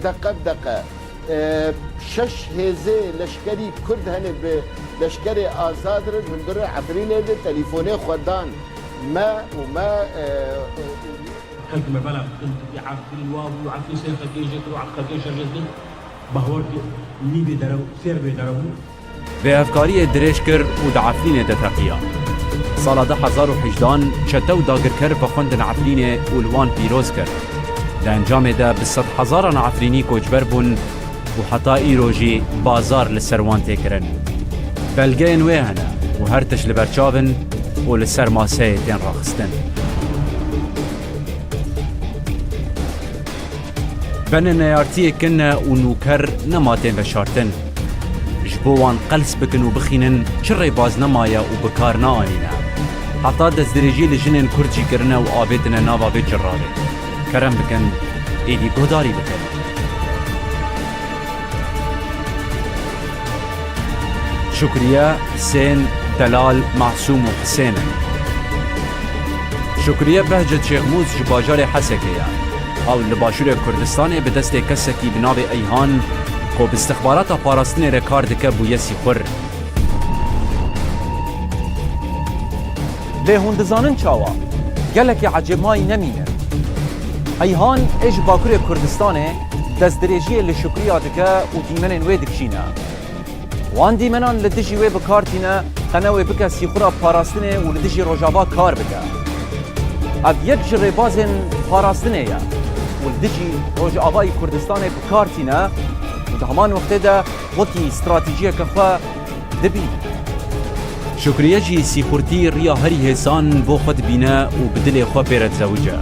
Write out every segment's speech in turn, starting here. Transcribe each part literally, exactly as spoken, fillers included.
Deqe bi deqe, e, şeş hêzê leşkerî Kurd hene bi leşkerê azad re hundir Efrînê de telîfonê xwe dan me û me, e, Xelk me bela bikin, ê Efrîn wa bû, Efrîn sê xelkê jê kir û xelkê şer jê dikir. Bahwer ki nî bê derew, sêr bê derew bû. Vêhevkariyê dirêj kir û di Efrînê de teqiya. Sala du hezar û hejdehan çete û dagirker vexwendin Efrînê û li wan pîroz kir. Di encamê de bi sedhezaran Efrînî koçber bûn û heta îro jî bazar li ser wan tê kirin. Belgeyên wê hene û her tişt li ber çav in û li ser maseyê tên raxistin. Benê neyartiyê kin ne û nûker nema tên veşartin. Ji bo wan qels bikin û bixînin çi rêbaz nemaye û bi kar neanîne. Heta destdirêjî li jinên Kurd jî kirine û avêtine nava vê çirravê. Kerem bikin, êdî guhdarî bikin. Şukriye, Husên, Delal, Masûm û Husên in. Şukriye Behcet Şêxmûs ji bajarê Hesekê ye. Ew li başûrê Kurdistanê bi destê kesekî bi navê Eyhan, ku bi istixbarata parastinê re kar dike, bûye sîxur. Lê hûn dizanin çawa? Gelekî ecêbmayî nemîne. Eyhan ê ji Bakurê Kurdistanê destdirêjiyê li Şukriya dike û dîmenên wê dikişîne. Wan dîmenan li dijî wê bi kar tîne, qene wê bike sîxura parastinê û li dijî Rojava kar bike. Ev yek ji rêbazên parastinê ye û li dijî Rojavayî Kurdistanê bi kar tîne û di heman wextê de wekî stratejiyeke xwe dibîne. Şukriye jî sîxurtî riya herî hêsan bo xwe dibîne û bi dilê xwe pê re dizewice.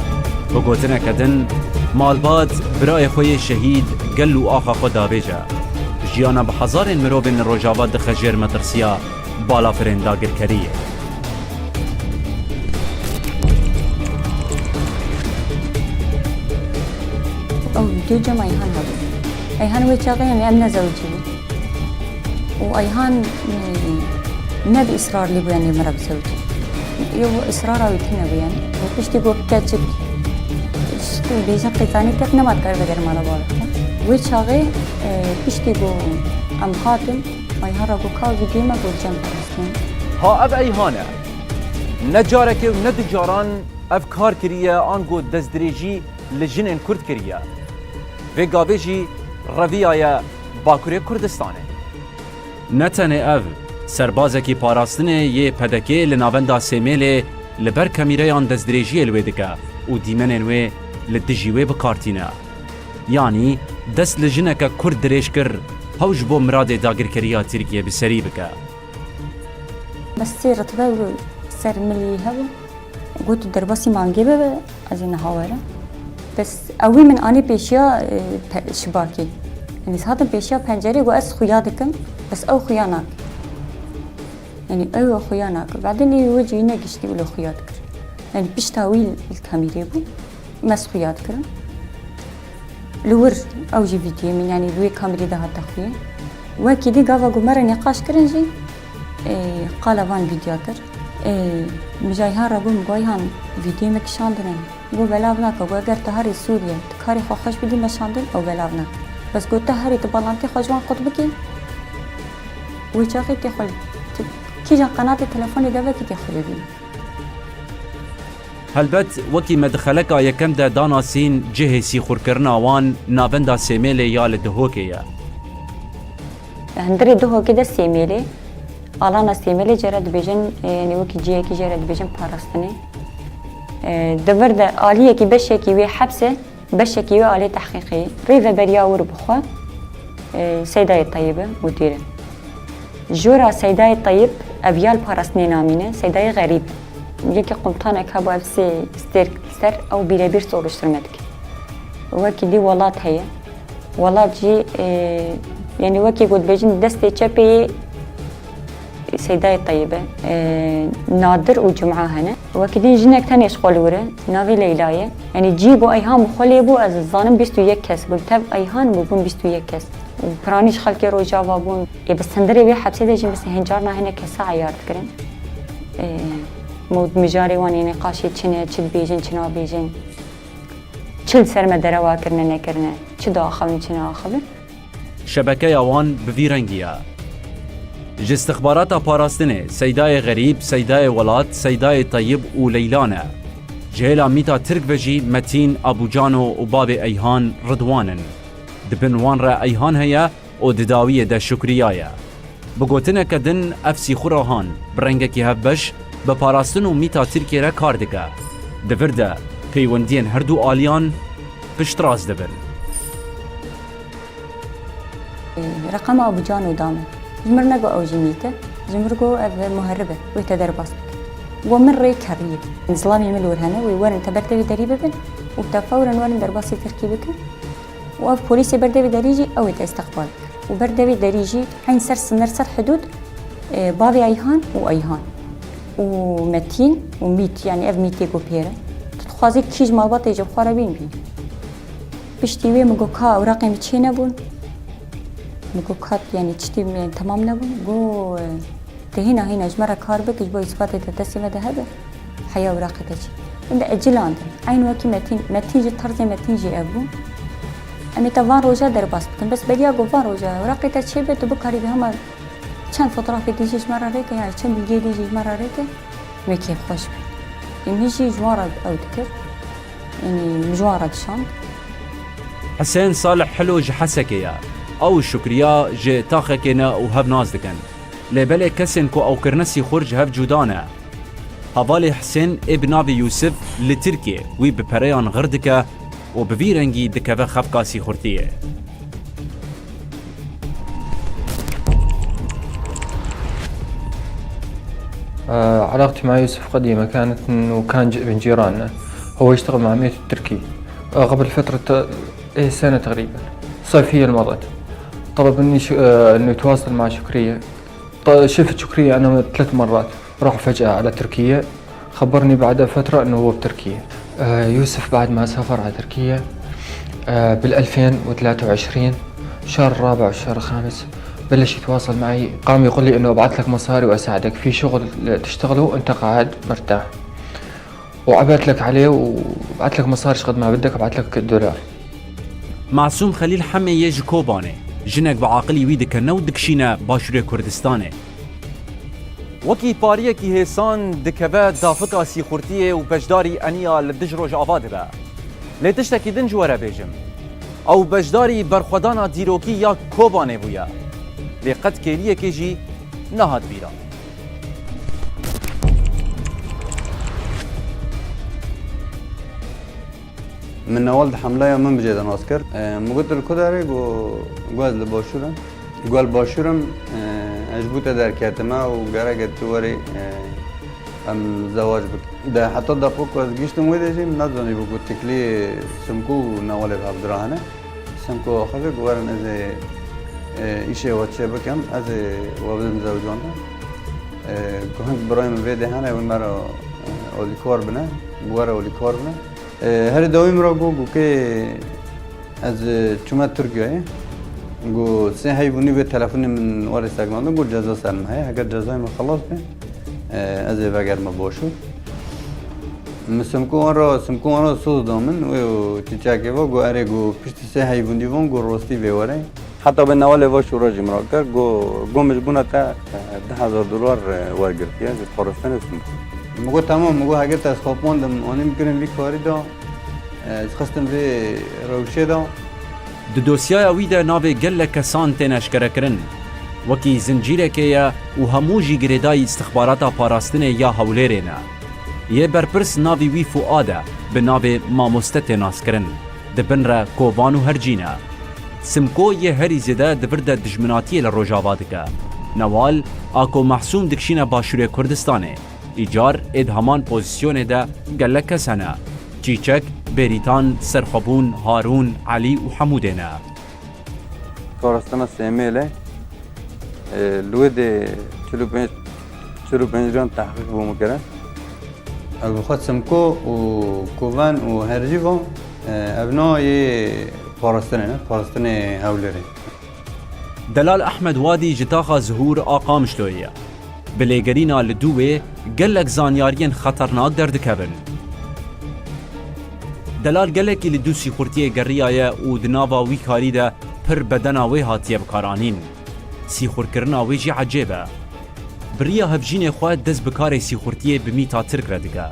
Bi gotineke din, malbat birayê xwe yê şehîd gel û axa xwe davêje. Jiyana bi hezarên mirovên li Rojava dixe jêr metirsiya balafirên dagirkeriyê. Ew vîdeo cem Eyhan hebû. Eyhan wê çaxê, yanî, em nezewicî bûn. Û Eyhan, e, ne bi israrlî bû, yanî, min re bizewicî. Ew israra wî tune bû, yanî. Û piştî ku keçik, bêjin qîzanî ket, nema dikare vegere mala bavê xwe. Wê çaxê, e, piştî ku em hatin, Eyhan re got, ka vîdyoyê me got cem parastin. Ha ev Eyhan e. Ne carekê û ne du caran ev kar kiriye, ango destdirêjî li jinên Kurd kiriye. Vê gavê jî reviyaye Bakurê Kurdistanê. Ne tenê ev, serbazekî parastinê yê P D K li navenda Sêmêlê li ber kamîreyan destdirêjiyê li wê dike û dîmenên wê li dijî wê bi kar tîne. Yanî dest li jineke Kurd dirêj kir, hew ji bo miradê dagirkeriya Tirkiyê bi serî bike. Bes sê ritbe û ser milî hebû. Got, "Tu derbasî mangê bibe, ez ê niha werim." Bes ew wî min anî pêşiya, e, pe-, şibakê. Yanî ez hatim pêşiya pencerê, got, "Ez xuya dikim." Bes ew xuya nake. Yanî ew xuya nake. Badê nî wê cihî negiştî wilo xuya dikir. Yanî pişta wî li kamîrê bû. Me xuya dikirin. Li wir ew jî vîdyoyê min, yanî li wê kamîrê de hate xuyê. Wekî dî gava ku me re nîqaş kirin jî, ê, qala van vîdyoya kir. Ê, min ji Eyhan re got, min got, "Eyhan, vîdyoyê me kişandine." Got, "Belav nake." Got, "Eger tu herî Sûriye, tu karê xwe xweş bidî meşandin, ew belav nake." Bes got, "Tu herî tu balantê xwe ji wan qut bikî, wê çaxê tê xwe, tu kîjan qenatê telefonê de vekî tê xwe bibînî." Helbet, wekî me di xeleka yekem de danasîn cihê sîxurkirina wan navenda Sêmêlê ya li Duhokê ye. Hundirê Duhokê de Sêmêlê, alana Sêmêlê jê re dibêjin, e, yanî wekî cihekî jê re dibêjin parastinê. E, di vir de aliyekî, beşekî wê hepsê, beşekî wê alê tehqîqê ye. Rêveberiya wir bi xwe, e, Seydayê Teyib e, mudîr e. Jora Seydayê Teyib, ev ya li parastinê namîne, Seydayê Xerîb. Yekî qumtanek hebû, ev sê stêrk li ser, ew bîrebîr soruşturme dike. Wekî dî welat heye. Welat jî, e, yanî wekî ku dibêjin destê çepê yê Seydayê Teyib e, e, Nadir û Cuma hene. Wekî din jinek tenê ji xwe li wir e, navê Leyla ye. Yanî cî ku Eyhan bi xwe lê bû, ez dizanim bîst û yek kes bûn. Tev Eyhan bûbûn bîst û yek kes. Û piranî ji xelkê Rojava bûn. Ê bi sindirê vê hepsê de jî, bi sê hin carna hinek kesa eyar dikirin. Ê, mewd mijarê wan ê nîqaşê çi ne, çi dibêjin, çi nabêjin. Çi li ser me derewa kirine nekirine, çi diaxivin çi naaxivin. Şebekeya wan bi vî rengî ye. Ji istixbarata parastinê Seydayê Xerîb, Seydayê Welat, Seydayê Teyib û Leyla ne. Ji hêla mîta Tirk ve jî Metîn, Abucano û bavê Eyhan Ridwan in. Di bin wan re Eyhan heye û di dawiyê de Şukriya ye. Bi gotineke din, ev sîxura han bi rengekî hevbeş bi parastin û mîta Tirkiyê re kar dike. Di vir de peywendiyên her du aliyan piştrast dibin. Reqema Abucano da min. Ji mir nego ew jî mît e. Ji mir got ev muherib e. Wê te derbas bike. Got min rê keriyê. Zilamê min li wir hene. Wê werin te ber devê derî bibin û te fewren werin derbasî Tirkî bikin. Û ev polîsê ber devê derî jî ew ê te îstiqbal bike. Û ber devê derî jî eyn ser siner, ser hidûd, e, bavê Eyhan û Eyhan û Metîn û Mît, yanî ev Mîtê ku pêr e. Tu dixwazî kî ji malbatê ji xwe re bîn bî. Piştî wê min got, ka ewraqê min çê nebûn? Min got, ka, yanî tiştê min temam nebûn? Got, e, Te hîna hîna ji me re kar bike, ji bo îsbatê te destê me de hebe, heya ewraqê te çê. Em de ecilandin. Eyn wekî Metîn, Metîn jî, terzê Metîn jî ev bû. Em ê te van roja derbas bikin. Bes beriya ku van roja ewraqê te çê be, tu bikarî bi hema çend fotografê dî jî ji me re rêke, yan çend bilgiyê dî jî ji me re rêke, wê kêfxweş be. Ê min jî ji wan re ew dikir. Yanî min ji wan re dişand. Hisên Salih Hilo ji Hesekê ye. Ew û Şukriya ji taxekê ne û hev nas dikin. Lê belê kesên ku ew kirine sîxur ji hev cuda ne. Hevalê Hisên ê bi navê Yûsif li Tirkiyê wî bi pereyan xir dike û bi vî rengî dikeve xefka sîxurtiyê. آه، علاقتي مع يوسف قديمة كانت إنه كان ج-، من جيراننا. هو يشتغل مع ميت التركي. آه، قبل فترة، آه، إيه، سنة تقريبًا. صيفية اللي مرت. طلب مني ش-، آه، إنه يتواصل مع شكرية. ط-، شفت شكرية أنا ثلاث مرات، راح فجأة على تركيا، خبرني بعد فترة إنه هو بتركيا. آه، يوسف بعد ما سافر على تركيا، آه، بالألفين وثلاثة وعشرين، شهر الرابع والشهر الخامس، بلش يتواصل معي، قام يقول لي إنه أبعث لك مصاري وأساعدك في شغل تشتغله وأنت قاعد مرتاح. وعبت لك عليه وبعت لك مصاري شقد ما بدك، بعت لك دولار. Masûm Xelîl Hemê yê ji Kobanê. Jinek bi aqilî wî dikene û dikişîne Başûrê Kurdistanê. Wekî pariyekî hêsan dikeve dafika sîxurtiyê û beşdarî eniya li dij Rojava dibe. Lê tiştekî din ji we re bêjim. Ew beşdarî berxwedana dîrokî ya Kobanê bûye. Lê qet kêliyekê jî nehat bîra. Min newal di hemleya min bi jê de nas kir. E, min got, "Tu li ku derê?" Got, "Got ez li başûr im." Got, "Li başûr im, e, ez ji bo te derketime û gerek e tu werî, e, em zewac bikin." De heta deqo ku ez gihiştim wê de jî min nezanîbû ku tiklî Simko û newalê bi hev dirahine. Simko axivî ku werin ez ê, e, îşê we çê bikim, ez ê we bidim zewicandin. E, ku hing birayê min vê dê hene, wê me re, e, alîkar bine, bi we re alîkar bine. E, herî dawî min re got, got kê ez, e, çûme Tirkiyeyê. Got sê heyv û nîvê telefonê min werê seknandin, got ceza ser min heye. Heger cezayê min xelas be, e, ez ê vegerime başûr. Min Simko wan re, Simko wan re soz da min, wê û çîçekê ve got, erê, got piştî sê heyv û nîvan, got rostî vê were. Heta vê newalê va şûra jî min re kir, got, got min ji bona te, eh, du hezar dolar, eh, wergirtiye ji parastinê Simko. Min got, "Temam," min got, "Heger te ez xapandim, anîm kirin vî karî de, eh, ez xistim vê rewşê de." Di dosyaya wî de navê gelek kesan tên eşkerekirin. Wekî zincîrekê ye û hemû jî girêdayî istixbarata parastinê ya Hewlêrê ne. Yê berpirs navî wî Fuad e, bi navê mamoste tê naskirin. Di bin re kovan û hercîn e. Simko yê herî zêde di vir de dijminatiyê li Rojava dike. Newal, a ku Mehsûm dikişîne Başûrê Kurdistanê. Îcar ê di heman pozîsyonê de gelek kes hene. Çîçek, Bêrîtan, Serxwebûn, Harûn, Elî û Hemûdê ne. Parastina Sêmêlê, e, li wê dê çil û pênc, çil û pênc can tehqîq bû min kirin. Ev bi xwe Simko û Koven û Hercî van, e, evna yê parastinê ne, parastinê Hewlêrê. Delal Ehmed Wadî ji taxa Zihûr a Qamişloyê ye. Bi lêgerîna li dû wê gelek zanyariyên xeternak derdikevin. Delal gelekî li dû sîxurtiyê geriyaye û di nava wî karî de pir bedena wê hatiye bikaranîn. Sîxurkirina wê jî ecêb e. Bi riya hevjînê xwe dest bi karê sîxurtiyê bi mîta Tirk re dike.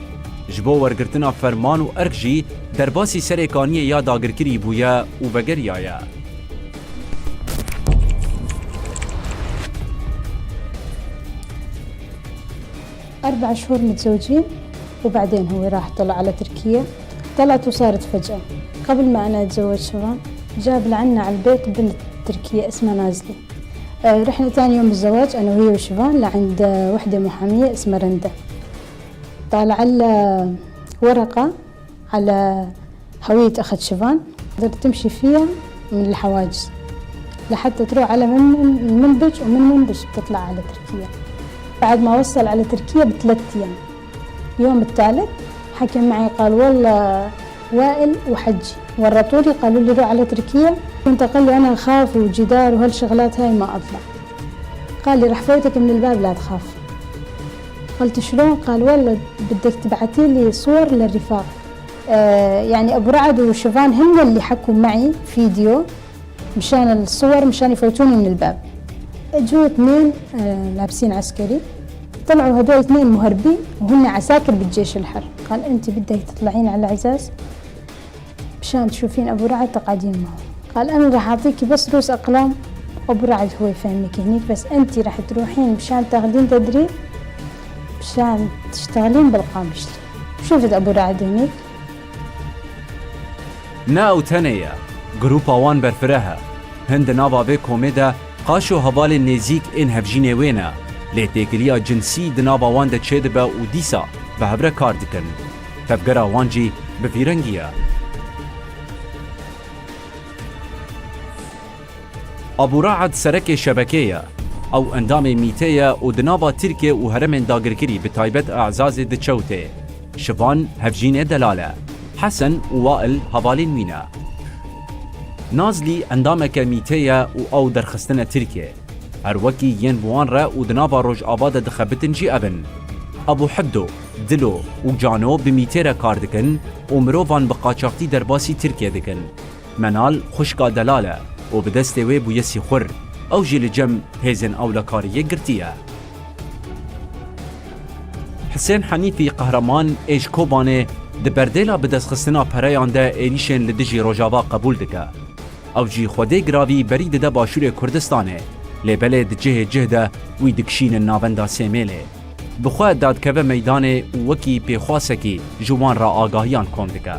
Ji bo wergirtina ferman û erk jî derbasî serê kaniyê ya dagirkirî bûye û vegeriyaye. أربع شهور متزوجين، وبعدين هو راح طلع على تركيا. طلعت وصارت فجأة. قبل ما أنا أتزوج شوفان، جاب لعنا على البيت بنت تركية اسمها نازلي. آه، رحنا تاني يوم الزواج أنا وهي وشوفان لعند، آه، وحدة محامية اسمها رندا. طالع لها ورقة على هوية أخت شوفان، تقدر تمشي فيها من الحواجز لحتى تروح على من-، منبج، ومن منبج بتطلع على تركيا. بعد ما وصل على تركيا بثلاث أيام، يوم الثالث حكى معي، قال: "والله وائل وحجي ورطولي، قالوا لي روح على تركيا." كنت أقول له: "أنا أخاف وجدار وهالشغلات هاي ما أطلع." قال لي: "رح فوتك من الباب، لا تخاف." قلت: "شلون؟" قال: "والله بدك تبعتي لي صور للرفاق." آه، يعني أبو رعد وشوفان هن اللي حكوا معي فيديو مشان الصور، مشان يفوتوني من الباب. اجوا اثنين، آه، لابسين عسكري، طلعوا هدول اثنين مهربين وهن عساكر بالجيش الحر. قال: "انت بدك تطلعين على العزاز مشان تشوفين ابو رعد، تقعدين معه." قال: "انا راح اعطيكي بس رؤوس اقلام، ابو رعد هو يفهمك هنيك، بس انت راح تروحين مشان تاخدين تدريب مشان تشتغلين بالقامشلي." شفت ابو رعد هنيك. Ne ew tenê ye. Grupa wan berfireh e. Hin di nava vê komê de qaşo hevalên nêzîk ên hevjînê wê ne. Lê têkiliya cinsî di nava wan de çêdibe û dîsa bi hev re kar dikin. Tevgera wan jî bi vî rengî ye. Abu Raed serekê şebekê ye. Ew endamê mîtê ye û di nava Tirkiye û heremên dagirkirî bi taybet Azazê diçewtê. Şivan hevjînê delal e. Hesen û Wail hevalên wî ne. Nazlî endameke mîtê ye û ew derxistine Tirkiye. Her wekî yên bi wan re û di nava Rojava de dixebitin jî ev in. Abu Hiddo, Dilo û Cano bi mîtê re kar dikin û mirovan bi qaçaxtî derbasî Tirkiye dikin. Menal xwişka delal e û bi destê wê bûye sîxur. Ew jî li cem hêzên ewlekariyê girtî ye. Hisên Henîfî Qehreman ê ji Kobanê di berdêla bidestxistina pereyan de êrîşên li dijî Rojava qebûl dike. Ew jî Xwedê giravî berî dide Başûrê Kurdistanê, lê belê di cihê cih de wî dikişînin navenda Sêmêlê. Bi xwe dadikeve meydanê û wekî pêxwasekî ji wan re agahiyan kom dike.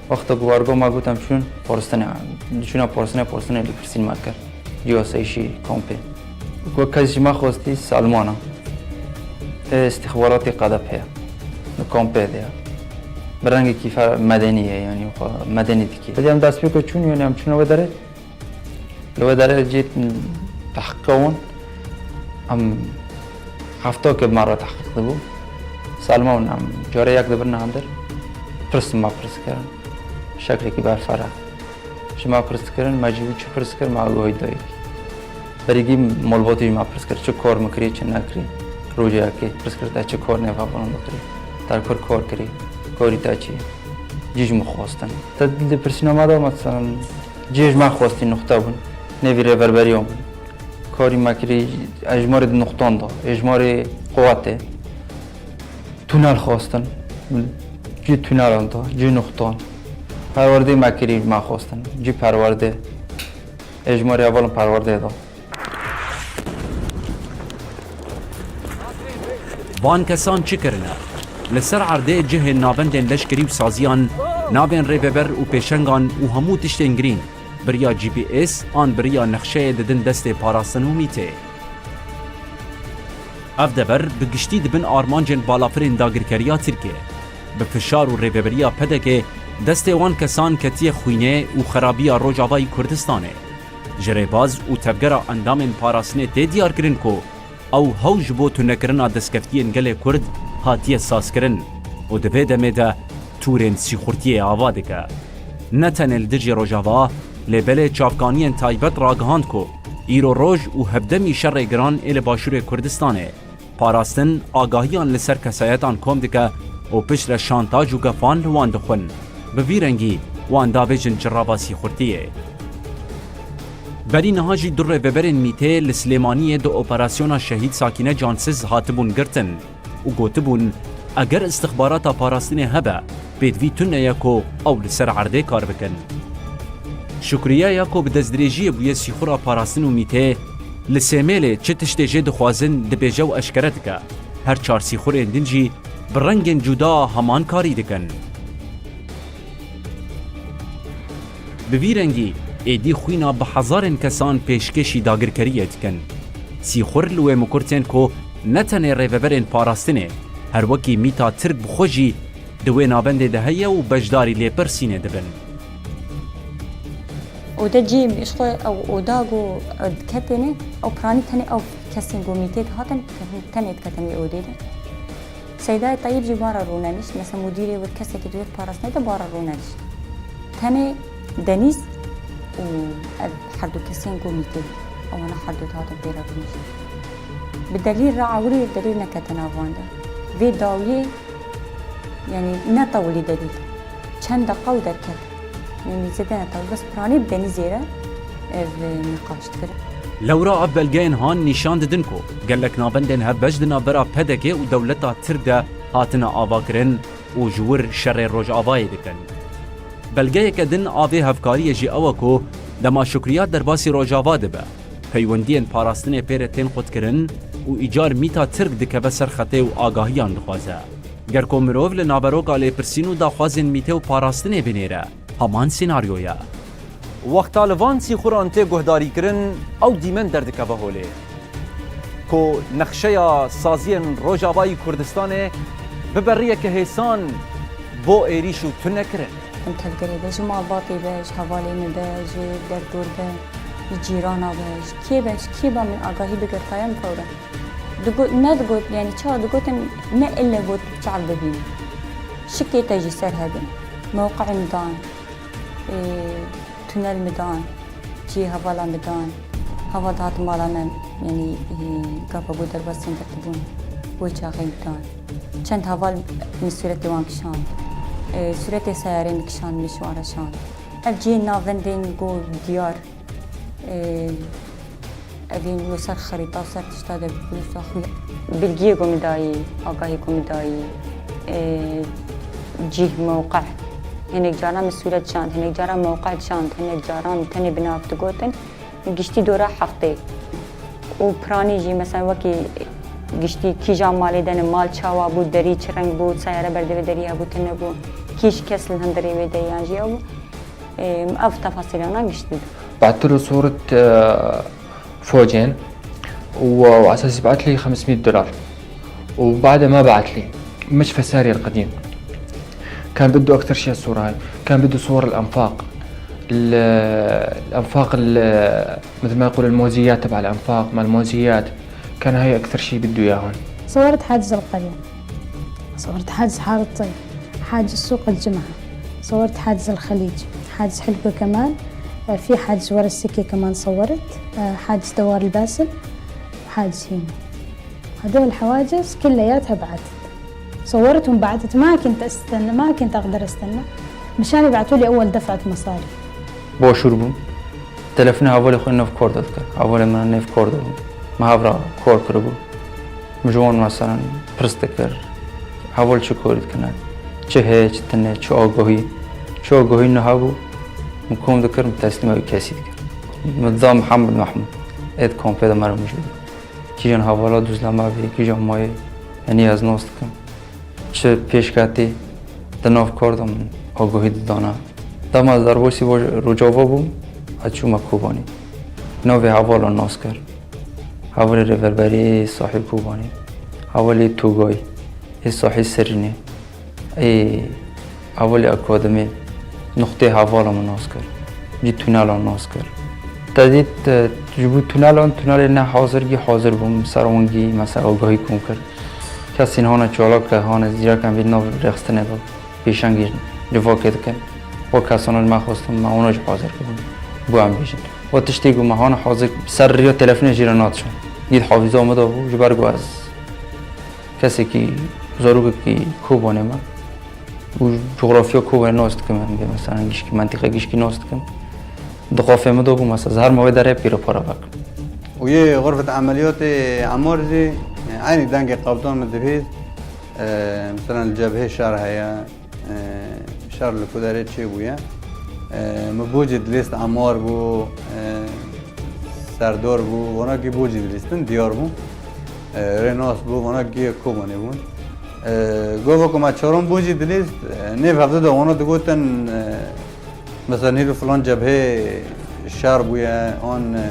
Wexta ku wargo ma got em çûn poristinê, çûna poristinê, poristinê lêpirsîn me kir. Cî asayîşî kampê. Ku kes ji me xwestî Salmana. Ê istixbaratê K D P ye. Li kampê de ye. Bi rengekî fer-, medenî ye, yanî xwe medenî dike. Hêdî em destpêka çûn, yanî em çûne wê derê. Li wê derê cî tehqîqa wan em hefta ke bi me re tehqîq dibû. Salman em carê yek dibirine hundir. Pirs me pirs kirin. Şeklekî berfere. Ji me pirs dikirin, me ji wî çi pirs kir, me agahî dayik. Berî gî malbatî ji me pirs kir, çi kar min kirî, çi nekirî. Rojê yekê pirs kir, te çi kar nêva falan bikirî. Te li kur kar kirî, karî te çi ye? Cî ji min xwestin. Te di pirsîna me de, meselen, cihê ji me xwestî nuxte bûn, nêvî rêverberiya bûn. Karî me kirî, ejmarê di nuxtan de, ejmarê quwetê. Tunel xwestin. Cî tunelan da, cî nuxtan. Perwerdê me kirî, me xwestin. Cî perwerdê. Ê ji me re hevalin perwerdê da. Van kesan çi kirine? Li ser erdê cihên navendên leşkerî û saziyan, navên rêveber û pêşengan û hemû tiştên girîng, bi riya G P S an bi riya nexşeyê didin destê parastin û mîtê. Ev dever bi giştî di bin armancên balafirên dagirkeriya Tirkiyê, bi fişar û rêveberiya P D K'ê destê wan kesan ketiye xwînê û xerabiya Rojavayî Kurdistanê. Ji rêbaz û tevgera endamên parastinê tê diyarkirin ku ew hew ji bo tunekirina destkeftiyên gelê Kurd hatiye sazkirin û di vê demê de tûrên sîxurtiyê ava dike. Ne tenê li dijî Rojava, lê belê çavkaniyên taybet ragihand ku îro roj û hevdemî şerê giran ê li Başûrê Kurdistanê, parastin, agahiyan li ser kesayetan kom dike û piştre şantaj û gefan li wan dixwin. Bi vî rengî wan dabêjin cirava sîxurtiyê. Berî niha jî du rêveberên mîtê li Silêmaniyê di operasyona Şehîd Sakîne Cansiz hatibûn girtin û gotibûn, eger istixbarata parastinê hebe, pêdivî tune ye ku ew li ser erdê kar bikin. Şukriye ya ku bi destdirêjiyê bûye sîxura parastin û mîtê, li Sêmêlê çi tiştê jê dixwazin dibêje û eşkere dike. Her çar sîxurên din jî bi rengên cuda heman karî dikin. Bi vî rengî êdî xwîna bi hezarên kesan pêşkêşî dagirkeriyê dikin. Sîxur li wê mikurtên ku ne tenê rêveberên parastinê, her wekî mîta Tirk bi xwe jî di wê navendê de heye û beşdarî lêpirsînê dibin. Ode cî ji xwe ew oda ku diketêne, ew piranî tenê ew kesên ku mîtê dihatin, tenê diketin wê odê de. Seydayê Teyîb jî bara rûnenişt, mesela mudîrê wê kesekî di wê parastinê de bara rûnenişt. Tenê Denîz û ev her du kesên ku mîtê, ewana her du dihatin pê re rûnişt. Bi delîl re ewilî delîl nekete nav wan de. Vê dawiyê, yanî ne tewilî delîl. Çend deqa û derket. Yanî zêde ne tewilî, bes piranî bi Denîzê re ev nîqaş dikir. Lewra ev belgeyên han nîşan didin ku gelek navendên hevbeş di navbera P D K û dewleta Tirk de hatine avakirin û ji wir şerê Rojavayê dikin. Belgeyeke din a vê hevkariyê jî ew e ku dema Şukriya derbasî Rojava dibe, peywendiyên parastinê pê re tên qutkirin û îcar mîta Tirk dikeve ser xetê û agahiyan dixwaze. Ger ku mirov li naveroka lêpirsîn û daxwazên mîtê û parastinê binêre, heman senaryo ye. Wexta li van sîxuran tê guhdarîkirin, ew dîmen derdikeve holê. Ku nexşeya saziyên Rojavayî Kurdistanê bi beriyeke hêsan bo êrîş û tune kirin. Em tevgerê be, ji malbatê be, ji hevalê me be, ji derdor be, ji cîrana be, ji kê be, ji kê be min agahî bigirtaye em fewre. Digo-, nedigot, yanî çawa digotin, ne ille got çav bibîn. Şikê te jî ser hebin. Mewqeên dan. Ê, tunel min dan, cihê hevalan min dan. Heval dihat mala me, yanî, ê, gava ku derbasî girtibûn, wê çaxê min dan. Çend heval min sûretê wan kişand. Ê, sûretê seyarê min kişand, min ji wan re şand. Ev cihê navendên ku diyar, ê, Evîn li ser xerîta û ser tişta de bi wisa xwe. Bilgiyê ku min dayî, agahî ku min dayî, ê, cih, mewqe. Hinek caran min sûret şand, hinek caran mewqe şand, hinek caran tenê bi nav digotin. Giştî dora heftê. Û piranî jî, mesela, wekî giştî kîjan malê de ne, mal çawa bû, derî çi reng bû, seyare berdê vê derî hebû, tune bû, kîj kes li hundirê wê de yan jî hebû. Ê, ev tefasîlana giştî. بعتله صورة، آه، فوجين، و-، وعلى أساس يبعت لي خمسمية دولار، وبعدها ما بعت لي، مش في السارية القديم. كان بده أكثر شيء الصورة هاي، كان بده صور الأنفاق، ال-، الأنفاق، ال-، مثل ما يقول الموزيات تبع الأنفاق، مال الموزيات، كان هاي أكثر شي بده إياهن. صورت حاجز القرية، صورت حاجز حارة طيب، حاجز سوق الجمعة، صورت حاجز الخليج، حاجز حلبة كمان، آه، في حاجز ورا السكة كمان صورت، آه، حاجز دوار الباسل، وحاجز هيمو. هدول الحواجز كلياتها بعتت. صورتهم بعتت، ما كنت أستنى، ما كنت أقدر أستنى، مشان يبعتوا لي أول دفعة مصاري. باشوور بووم. Telefonê hevalê xwe nav kor de dikir. Hevalê min nav kor de bû. Me hev re kor kiribû. Min ji wan, meselen, pirs dikir. Heval çi korî dikine? Çi heye, çi tune, çi agahî? Çi agahî niha bû, min kom dikir, min teslîma wî kesî dikir. Min da Mihemed Mehmûd. Êd kampê de me re mijûl dikir. Kîjan hevala Duzlama bê, kîjan mayê, henî ez nas dikim. Çi pêşketî di nav kar de min agahî didana. Dema ez derbasî Rojava bûm, ez çûme Kobanî. Navê hevala nas kir. Hevalê rêverberî, sahî Kobanî. Hevalê Togay, ê sahî Serînê. Ê hevalê akademî, nuqtê hevala min nas kir. Cî tunela nas kir. Te dît, e, ji bo tunelan, tunelê ne hazir gî hazir bûm, ser wan gî, mesela, agahî kom kir. Kesên hane çalak, hane zîrek em vê nav rêxistinê de pêşengî civakê dikin. Wa kesana li me xwestin, me wana jî hazir kirin. Bo em bêjin. Wa tiştê ku me hane hazir ser riya telefonê jî re nadiçan. Gît hafîza min de bû, ji ber ku ez Kesekî, zarokekî Kobanê me û cografya Kobanê nas dikim, em, mesela gişkî, mentîqe gişkî nas dikim. Di xafê min de bû, mesela, ez her ma wê derê pîre para vekim. Û yê xurfet emeliyatê Emar jî, e, eynî dengê qebtan min dibihîst. E, mesela li cebhê şer heye, e, şer li ku derê çêbûye. E, min bocî dilîst, Emar bû, e, Serdar bû, vana gî bocî dilîstin, diyar bû. E, rê nas bû, vana gî Kobanê bûn. E, gava ku me çaran bocî dilîst, e, nêv hevdu de vana digotin, e, mesela nîv filan cebhê şer bûye, an, e,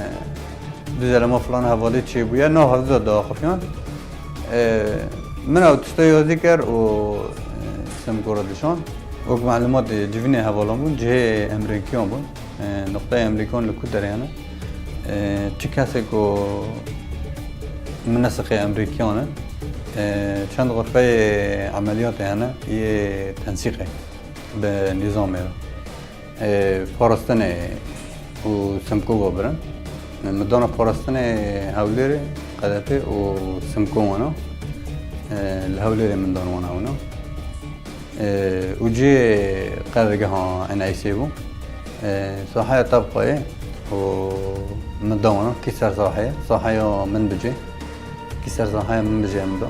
Dû zelema filan hevalê çêbûye, nav hevdu de diaxifiyan. E, min ew tişta yazî kir û, e, Simko re dişand. Wek malumat, e, civînê hevalan bûn, cihê Emrîkiyan bûn. E, nuqteyê Emrîkan li ku derê hene? E, çi kesê ku minesiqê Emrîkiyan in, e, çend xurfeyê emeliyatê hene, yê tensîqê bi nîzamê re. E, parastinê û Simko ve birin. Min dana parastinê Hewlêrê, Qedepê û Simko wana. E, li Hewlêrê min dan wana wana. E, û cihê qedrgeha Eneysê bû. E, sahaya Tebqayê û min da wana, kî ser sahaya, sahaya min bicê. Kî ser sahaya min bicê em da.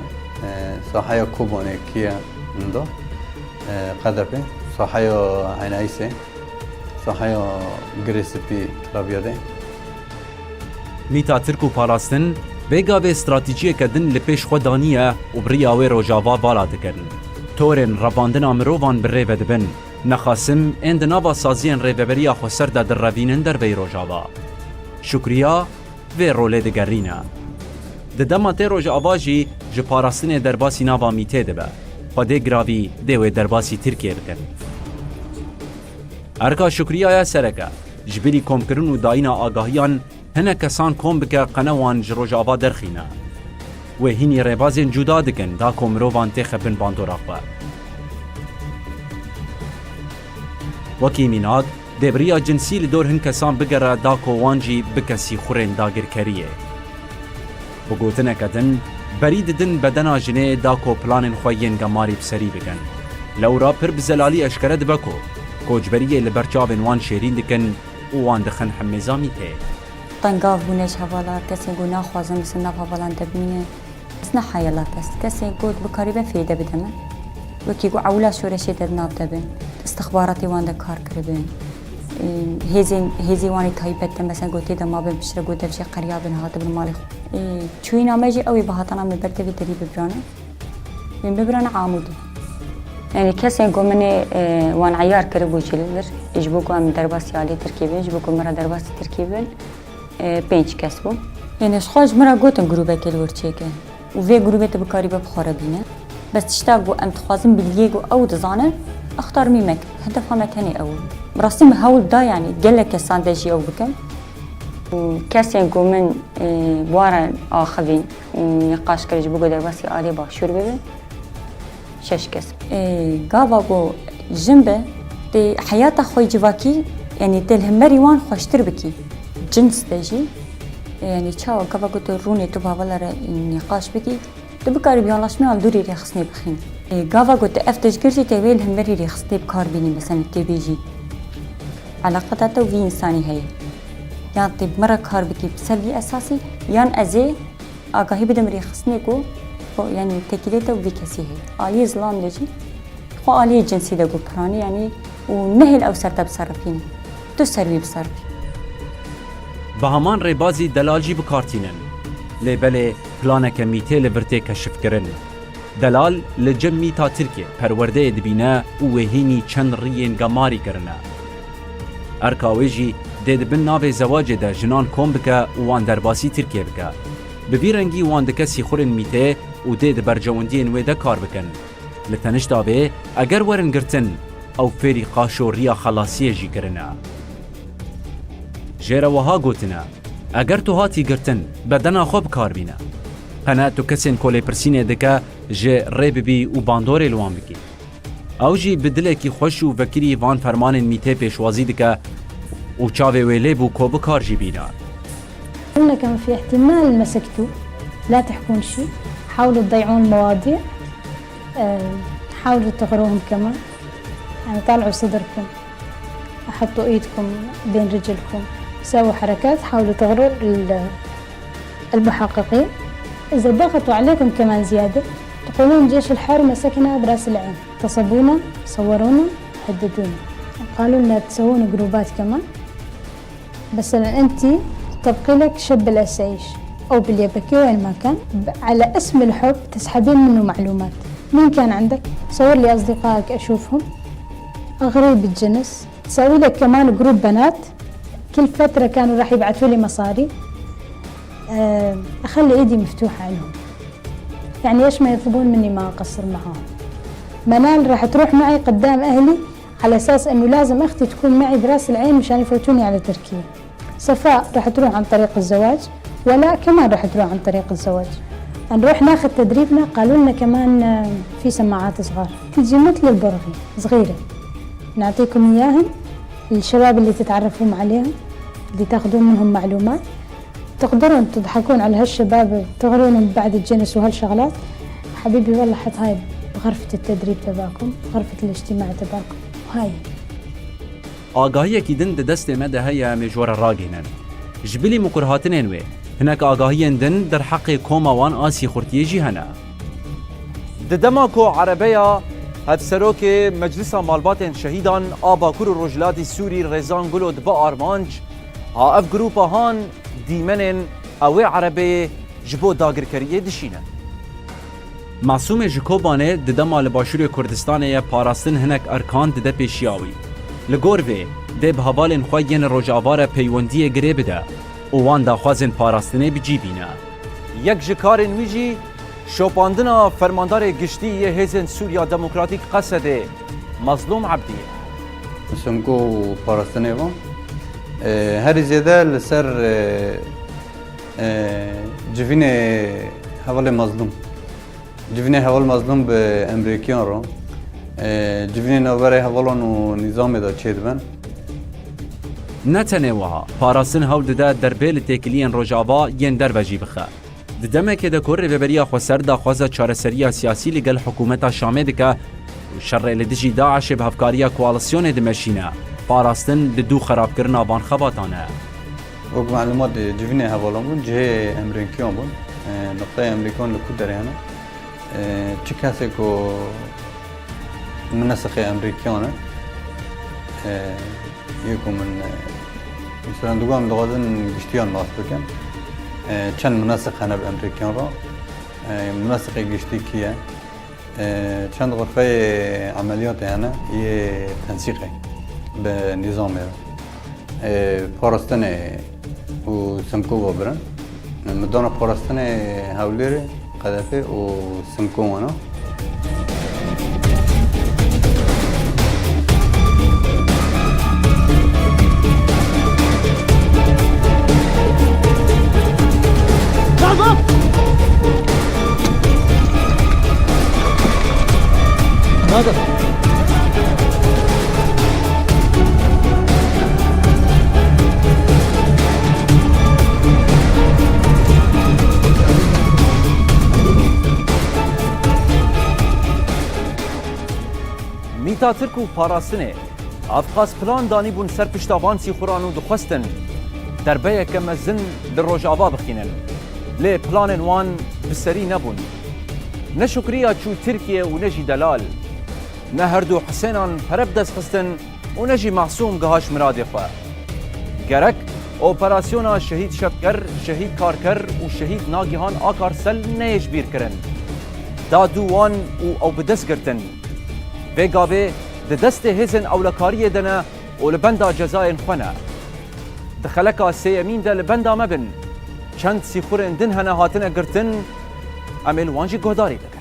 E, sahaya Kobanê kî ye min da. E, Qedepê. Sahaya Eynayîsê. Sahaya Girê Spî Rabiyadê. Mîta Tirk û parastin, vê gavê stratejiyeke din li pêş xwe daniye û bi riya wê Rojava bala dikin. Torên revandina mirovan bi rê ve dibin. Nexasim ên di nava saziyên Rêveberiya Xweser de direvînin derveyî Rojava. Şukriya vê rolê digerîne. Di dema tê Rojava jî ji parastinê derbasî nava Mîtê dibe. Xwedê giravî dê wê derbasî Tirkiyê bikin. Erka Şukriyaya sereke, ji bilî komkirin û dayîna agahiyan hinek kesan kom bike qene wan ji Rojava derxîne. Wê hînî rêbazên cuda dikin da ku mirovan têxe bin bandora xwe. Wekî mînak, dê bi riya cinsî li dor hin kesan bigere da ku wan jî bike sîxurên dagirkeriyê. Bi gotineke din, berî didin bedena jinê da ku planên xwe yên gemarî bi serî bikin. Lewra pir bi zelalî eşkere dibe ku koçberiyê li ber çavên wan şêrîn dikin û wan dixin hemêza Mîtê. Tengav bûne ji hevalan, kesên ku naxwazin bisin nav hevalan de bimîne. Ez nehaya lafest. Kesên ku dikaribe fêde bide min. Wekî ku ewla şoreşê de di nav de bin. Istixbaratê wan de kar kiribin. Ê, hêzên, hêzê wan ê taybet de, mesela, ku tê de mabin piştre ku dev jê qeriya bin, hatibin malê xwe. Ê, çûyîna me jî ew ê bi hatana me ber devê derî bibirane. Wê bibirane Amûdê. Yanî kesên ku min ê, e, wan eyar kiribû jî li vir, ji bo ku em derbasî alî Tirkiyê bin, ji bo ku min re derbasî Tirkiyê bin, e, pênc kes bû. Yanî ji xwe ji min re gotin grûbekê li wir çêke. Û vê grûbê tu bikarî be bi xwe re bîne. Bes tişta ku em dixwazin biliyê ku ew dizane, axtarmî me kir. Hedefa me tenê ew bû. Bi rastî min hewl da, yanî gelek kesan de jî ew bikin. Û kesên ku min, e, bi wan re axivîn û nîqaş kir ji bo ku derbasî aliyê başûr bibin, şeş kes. E, gava ku jin be, tê heyata xwe civakî, yanî tê li hemberî wan xweştir bikî. Cins de jî, e, yanî çawa gava ku tu rûnê tu bi hevala re nîqaş bikî, tu bikarî bi anlaşmeya li dûrî rêxistinê bixînî. E, gava ku tu ev tişt kir jî tê wê li hemberî rêxistinê bi kar bînî, mesela tê bêjî eleqeta te û vî însanî heye. Yan tê bi min re kar bikî bi ser vî esasî, yan ez ê agahî bidim rêxistinê ku xwe, yanî têkilê te û vî kesî heye. Aliyê zilam de jî xwe aliyê cinsî de ku piranî, yanî û nehêl ew ser te biserifîne. Tu ser wî biserifî. Bi heman rêbazî delal jî bi kar tînin. Lê belê planeke Mîtê li vir tê keşifkirin. Delal li cem Mîta Tirkiyê perwerdeyê dibîne û wê hînî çend riyên gemarî kirine. Erka wê jî dê di bin navê zewacê de jinan kom bike û wan derbasî Tirkiyê bike. Bi vî rengî wan dike sîxurên Mîtê û dê di berjewendiyên wê de kar bikin. Li tenişta vê, eger werin girtin, ew fêrî qaşo riya xelasiyê jî kirine. Jê re wiha gotine, eger tu hatî girtin, bedena xwe bi kar bîne. Qene tu kesên ku lêpirsînê dike, jê rê bibî û bandorê li wan bikî. Ew jî bi dilekî xweş û vekirî van fermanên Mîtê pêşwazî dike û çavê wê lê bû ku bi kar jî bîne. قلنا كان في احتمال مسكتوا، لا تحكون شيء. حاولوا تضيعون المواضيع، آه، حاولوا تغروهم كمان، يعني طلعوا صدركم، حطوا إيدكم بين رجلكم، سووا حركات، حاولوا تغروا ال-، المحققين. إذا ضغطوا عليكم كمان زيادة، تقولون: "جيش الحر مسكنا براس العين، اغتصبونا، صورونا، هددونا." قالوا لنا تسوون جروبات كمان. مثلًا أنتِ تبقي لك شب الأسايش أو باليبكي وين ما كان، ب-، على اسم الحب تسحبين منه معلومات. مين كان عندك؟ صور لي أصدقائك أشوفهم. غريب الجنس. تسوي لك كمان جروب بنات. كل فترة كانوا راح يبعثوا لي مصاري. آه، أخلي إيدي مفتوحة عنهم. يعني إيش ما يطلبون مني ما أقصر معاهم. منال راح تروح معي قدام أهلي على أساس إنه لازم أختي تكون معي براس العين مشان يفوتوني على تركيا. صفاء راح تروح عن طريق الزواج، ولاء كمان راح تروح عن طريق الزواج. نروح ناخذ تدريبنا، قالوا لنا كمان، آه، في سماعات صغار، تجي مثل البرغي، صغيرة، نعطيكم إياهن، الشباب اللي تتعرفون عليهم، اللي تاخذون منهم معلومات، تقدرون تضحكون على هالشباب، تغرونهم بعد الجنس وهالشغلات. حبيبي، والله حط هاي بغرفة التدريب تبعكم، بغرفة الاجتماع تبعكم، وهاي. Agahiyekî din di destê me de heye, em ê ji we re ragihînin. Ji bilî mikurhatinên wê, hinek agahiyên din derheqê koma wan a sîxurtiyê jî hene. Di dema ku erebeya Hevserokê Meclisa Malbatên Şehîdan a Bakur û Rojhilatî Sûrî Rêzan Gulo dibe armanc, ha ev grûpa han dîmenên ew ê erebeyê ji bo dagirkeriyê dişîne. Masûmê ji Kobanê di dema li Başûrê Kurdistanê ye parastin hinek erkan dide pêşiya wî. Li gor vê, dê bi hevalên xwe yên li Rojava re peywendiyê girê bide û wan daxwazên parastinê bi cî bîne. Yek ji karên wî jî şopandina Fermandarê Giştî yê Hêzên Sûriya Demokratîk Qesedê Mazlûm Ebdî ye. Simko û parastinê van, e, herî zêde li ser, e, e, civînê hevalê Mazlûm. Civînê heval Mazlûm bi Emrîkiyan re, e, civînê navberê hevalan û nîzamê de çêdibin. Ne tenê wiha, parastin hewl dide derbê li têkiliyên Rojava yên derve jî bixe. Di demekê de ku Rêveberiya Xweser daxwaza çareseriya siyasî li gel hikûmeta Şamê dike û şerê li dijî DAIŞê bi hevkariya koalîsyonê dimeşîne, parastin di dû xerabkirina van xebatan e. Wek melûmat, civînê hevalan bûn, cihê Emrîkiyan bûn. E, nuqteyê Emrîkan li ku derê hene? E, çi kesê ku minesiqê Emrîkiyan e, e, yê ku min, e, mesela, digo em dixwazin giştiyan nas bikin. E, çend minesiq hene bi Emrîkiyan re? E, minesiqê giştî kî ye? E, çend xurfeyê emeliyatê hene yê tensîqê bi nîzamê re. E, parastinê û Simko ve birin. Midana parastinê Hewlêrê, Qedefê û Simko wana. Mîta Tirk û parastinê, ev qas plan danîbûn ser pişta van sîxuran û dixwestin derbeyeke mezin li Rojava bixînin. Lê planên wan bi serî nebûn. Ne Şukriya çû Tirkiye û ne jî delal. Ne her du Hisênan pere bi dest xistin û ne jî Masûm gihaş miradê xwe. Gerek operasyona Şehîd Şevker, Şehîd Karker û Şehîd Nagihan Akarsel neyê ji bîr kirin. Da dû wan û ew bi dest girtin. Vê gavê di destê hêzên ewlekariyê de ne û li benda cezayên xwe ne. Di xeleka sêyemîn de li benda me bin. Çend sîxurên din hene hatine girtin, em ê li wan jî guhdarî bikin.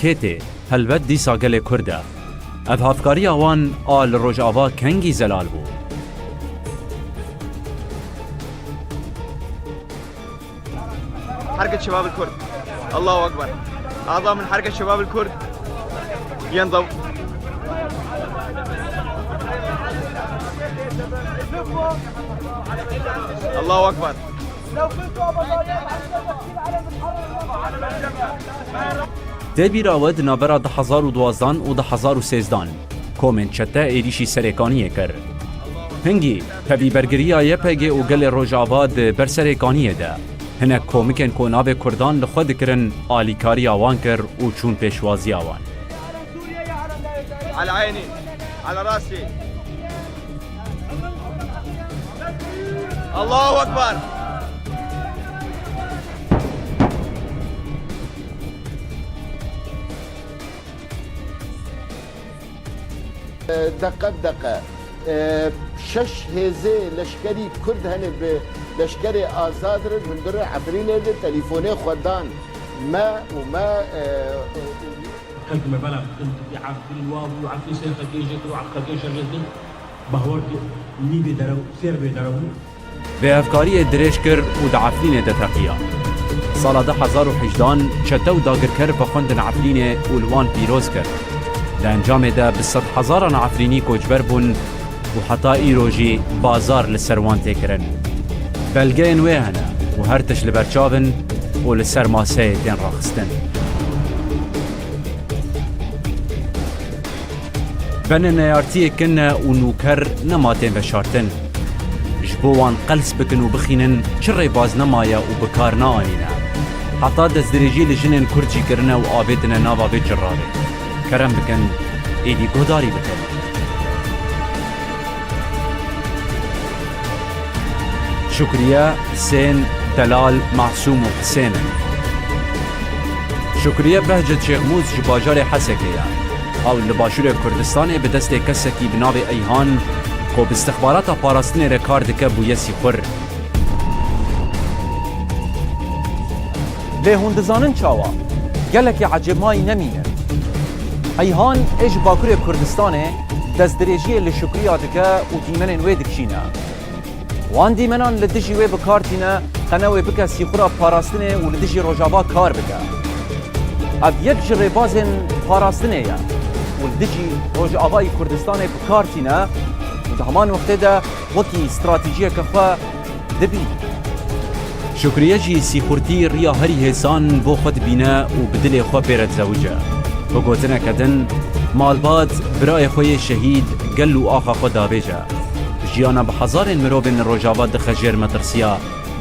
Kê tê? Helbet dîsa gelê Kurd e. Ev hevkariya wan a li Rojava kengî zelal bû. حركة شباب الكرد. الله أكبر. أعضاء من حركة شباب الكرد ينضم. الله أكبر. Tê bîra we di navbera du hezar û duwazdan û du hezar û sêzdan komên çete êrîşî Serêkaniyê kir. Hingî, tevî bergiriya Y P G û gelê Rojava di ber Serêkaniyê de, hinek komikên ku navê Kurdan li xwe dikirin, alîkariya wan kir û çûn pêşwaziya wan. على عيني، على راسي. الله أكبر. Deqe bi deqe, e, şeş hêzê leşkerî Kurd hene bi leşkerê azad re hundir re Efrînê de telîfonê xwe dan me û me, e, Xelkê me belav dikin, Efrîn wa bû, Efrîn sêr xelkê jê kir û xelkê şer jê dikin. Bahwer ki nî bê derew, sêr bê derew bû. Vê hevkariyê dirêj kir û di Efrînê de teqiya. Sala du hezar û hejdan çete û dagirker vexwendin Efrînê û li wan pîroz kir. Di encamê de bi sedhezaran Efrînî koçber bûn û heta îro jî bazar li ser wan tê kirin. Belgeyên wê hene û her tişt li ber çav in û li ser maseyê tên raxistin. Benê neyartiyê kin e û nûker nema tên veşartin. Ji bo wan qels bikin û bixînin çi rêbaz nemaye û bi kar neanîne. Heta destdirêjî li jinên Kurd jî kirine û avêtine nava vê çirravê. Kerem bikin, êdî guhdarî bikin. Şukriye, Husên, Delal, Masûm û Hisên in. Şukriye Behcet Şêxmûs ji bajarê Hesekê ye. Ew li başûrê Kurdistanê bi destê kesekî bi navê Eyhan, ku bi istixbarata parastinê re kar dike, bûye sîxur. Lê hûn dizanin çawa? Gelekî ecêbmayî nemîne. Eyhan ê ji Bakurê Kurdistanê destdirêjiyê li Şukriya dike û dîmenên wê dikişîne. Wan dîmenan li dijî wê bi kar tîne, qene wê bike sîxura parastinê û li dijî Rojava kar bike. Ev yek ji rêbazên parastinê ye û li dijî Rojavayî Kurdistanê bi kar tîne û di heman wextê de wekî stratejiyeke xwe dibîne. Şukriye jî sîxurtî riya herî hêsan bo xwe dibîne û bi dilê xwe pê re dizewice. Bi gotineke din, malbat birayê xwe yê şehîd gel û axa xwe davêje. Jiyana bi hezarên mirovên li Rojava dixe jêr metirsiya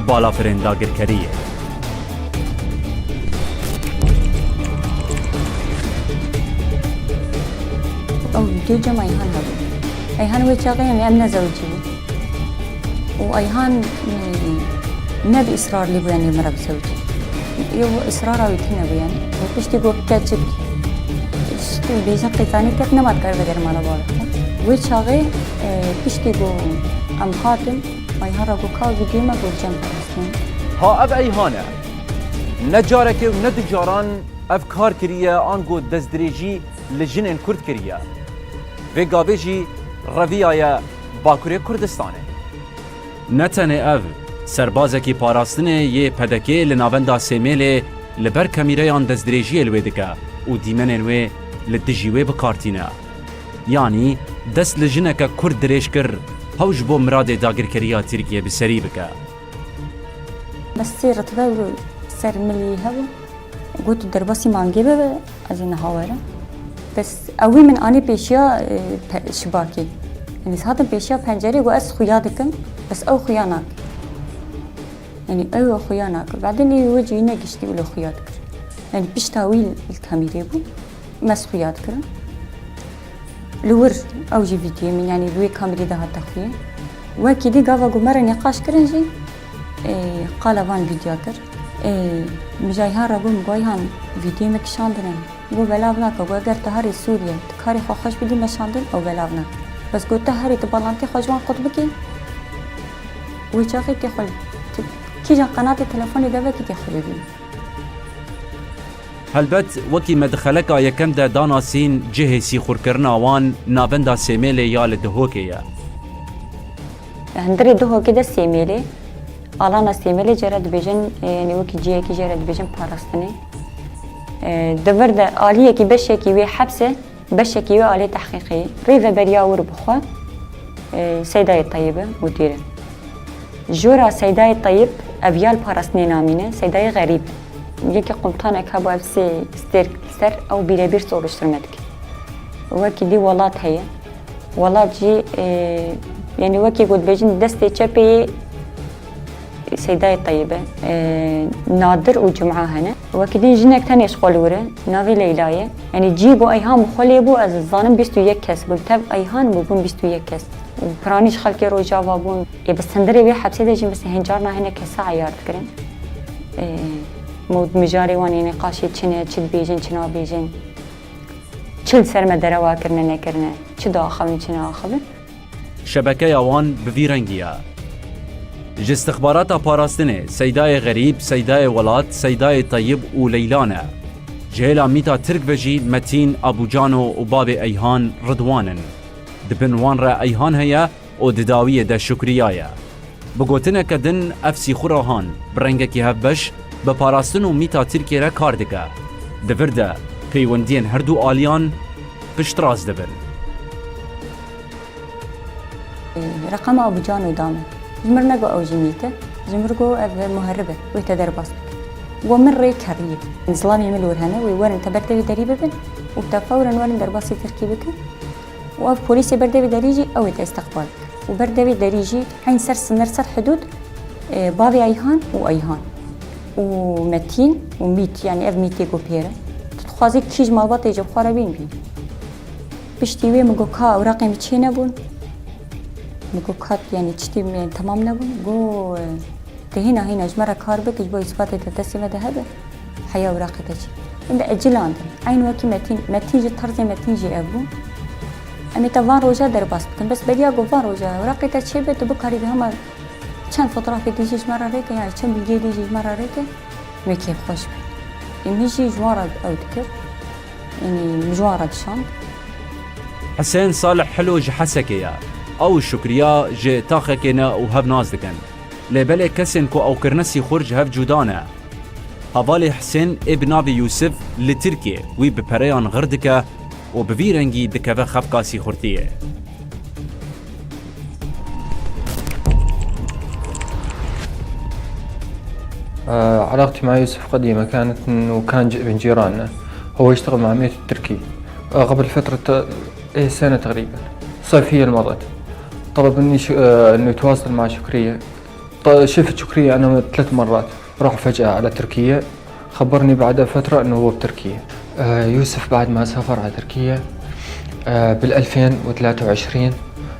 balafirên dagirkeriyê. Ew vîdeo cem Eyhan hebû. Eyhan wê çaxê, yanî, em nezewicî bûn. Û Eyhan, e, ne bi israr lê bû, yanî, min re bizewicî. Ew israra wî tune bû, yanî. Û piştî ku keçik, işte, bêjin qîzanî ket, nema dikare vegere mala bavê xwe. Wê çaxê, e, piştî ku em hatin, Eyhan re got, ka vîdyoyê me got cem parastin. Ha ev Eyhan e. Ne carekê û ne du caran ev kar kiriye, ango destdirêjî li jinên Kurd kiriye. Vê gavê jî reviyaye Bakurê Kurdistanê. Ne tenê ev, serbazekî parastinê yê P D K'ê li navenda Sêmêlê li ber kamîreyan destdirêjiyê li wê dike û dîmenên wê li dijî wê bi kar tîne. Yanî dest li jineke Kurd dirêj kir, hew ji bo miradê dagirkeriya Tirkiyê bi serî bike. Bes sê ritbe li ser milî hebû. Got, "Tu derbasî mangê bibe, ez ê niha werim." Bes ew wî min anî pêşiya, e, pe-, şibakê. Yanî ez hatim pêşiya pencerê, got, "Ez xuya dikim." Bes ew xuya nake. Yanî ew xuya nake. Badin ê wê cihî negiştî û li xuya dikir. Yanî pişta wî li kamîrê bû. Me xuya dikirin. Li wir ew jî vîdyoyê min, yanî li wê kamîrê de hate xuyên. Wekî dî gava ku me re nîqaş kirin jî, ê, qala van vîdyoya kir. Ê, min ji Eyhan re got, min got, "Eyhan, vîdyoyê me kişandine." Got, "Belav nake." Got, "Eger tu herî Sûriye, tu karê xwe xweş bidî meşandin, ew belav nake." Bes got, "Tu herî tu balantê xwe ji wan qut bikî, wê çaxê tê xwe, tu kîjan qenatê telefonê de vekî tê xwe bibînî." Helbet, wekî me di xeleka yekem de danasîn, cihê sîxurkirina wan navenda Sêmêlê ya li Dihokê ye. Hundirê Dihokê de Sêmêlê, alana Sêmêlê jê re dibêjin, e, yanî wekî cihekî jê re dibêjin parastinê. E, di vir de aliyekî, beşekî wê hepsê, beşekî wê alê tehqîqê ye. Rêveberiya wir bi xwe, e, Seydayê Teyib e, mudîr e. Jora Seydayê Teyib, ev ya li parastinê namîne, Seydayê Xerîb. Yekî qumtanek hebû, ev sê stêrk li ser ew bîrebîr soruşturme dike. Wekî dî welat heye. Welat jî, e, yanî wekî ku dibêjin destê çepê yê Seydayê Teyib e. E, Nadir û Cuma hene. Wekî din jinek tenê ji xwe li wir e. Navê Leyla ye. Yanî cî ku Eyhan bi xwe lê bû, ez dizanim bîst û yek kes bûn. Tev Eyhan bûbûn bîst û yek kes. Û piranî ji xelkê Rojava bûn. Ê bi sindirê vê hepsê de jî mesela hên carna hinek kesa eyar dikirin. Ê, mûd mijarê wan ê nîqaşê çi ne, çi dibêjin, çi nabêjin. Çi li ser me derewa kirine, nekirine, çi diaxivin, çi naaxivin. Şebekeya wan bi vî rengî ye. Ji istixbarata parastinê Seydayê Xerîb, Seydayê Welat, Seydayê Teyib û Leyla ne. Ji hêla Mîta Tirk ve jî Metîn, Abûcano û bavê Eyhan Ridwan in. Di bin wan re Eyhan heye û di dawiyê de Şukriya ye. Bi gotineke din, ev sîxura han bi rengekî hevbeş bi parastin û Mîta Tirkê re kar dike. Di vir de peywendiyên her du aliyan piştrast dibin. Reqema Abûcano da min. Ji mir negot ew jî mît e. Ji mir got ev muherib e. Wê te derbas bike. Got min rê kerrî ye. Zilamê min li wir hene, wê werin te ber devê derî bibin û te fewren werin derbasî Tirkî bikin. Û ev polîsê ber devê derî jî ew ê te îsteqbal bike. Û ber devê derî jî eyn ser sinir, ser hidûd, e, bavê Eyhan û Eyhan û Metîn û Mît, yanî ev Mîtê ku pêr e. Tu dixwazî kî ji malbatê ji xwe re bîn bîn. Piştî wê min got ka ewraqê min çê nebûn. Min got ka, yanî tiştê min, yanî temam nebûn. Got, e, Te hîna hîna ji me re kar bike, ji bo îsbatê te destê me de hebe, heya ewraqê te çê. Em de ecilandin. Eyn wekî Metîn, Metîn jî, terzê Metîn jî ev bû. Em ê te van roja derbas bikin. Bes beriya ku van roja ewraqê te çêbe, tu bikarî bi hema çend fotografê dî jî ji me re rêke, yan çend bilgiyê dî jî ji me re rêke, wê kêfxweş be. Ê min jî ji wan re ew dikir. Yanî min ji wan re dişand. Hisên Salih Hilo ji Hesekê ye. Ew û Şukriya ji taxekê ne û hev nas dikin. Lê belê kesên ku ew kirine sîxur ji hev cuda ne. Hevalê Hisên ê bi navê Yûsif li Tirkiyê wî bi pereyan xir dike û bi vî rengî dikeve xefka sîxurtiyê. آه، علاقتي مع يوسف قديمة كانت إنه كان ج- من جيراننا. هو يشتغل مع ميت التركي. آه، قبل فترة، آه، إيه، سنة تقريبًا. الصيفية اللي مضت. طلب مني ش- آه، إنه يتواصل مع شكرية. ط- شفت شكرية أنا ثلاث مرات. راح فجأة على تركيا. خبرني بعد فترة إنه هو بتركيا. آه، يوسف بعد ما سافر على تركيا، آه، بالألفين وثلاثة وعشرين،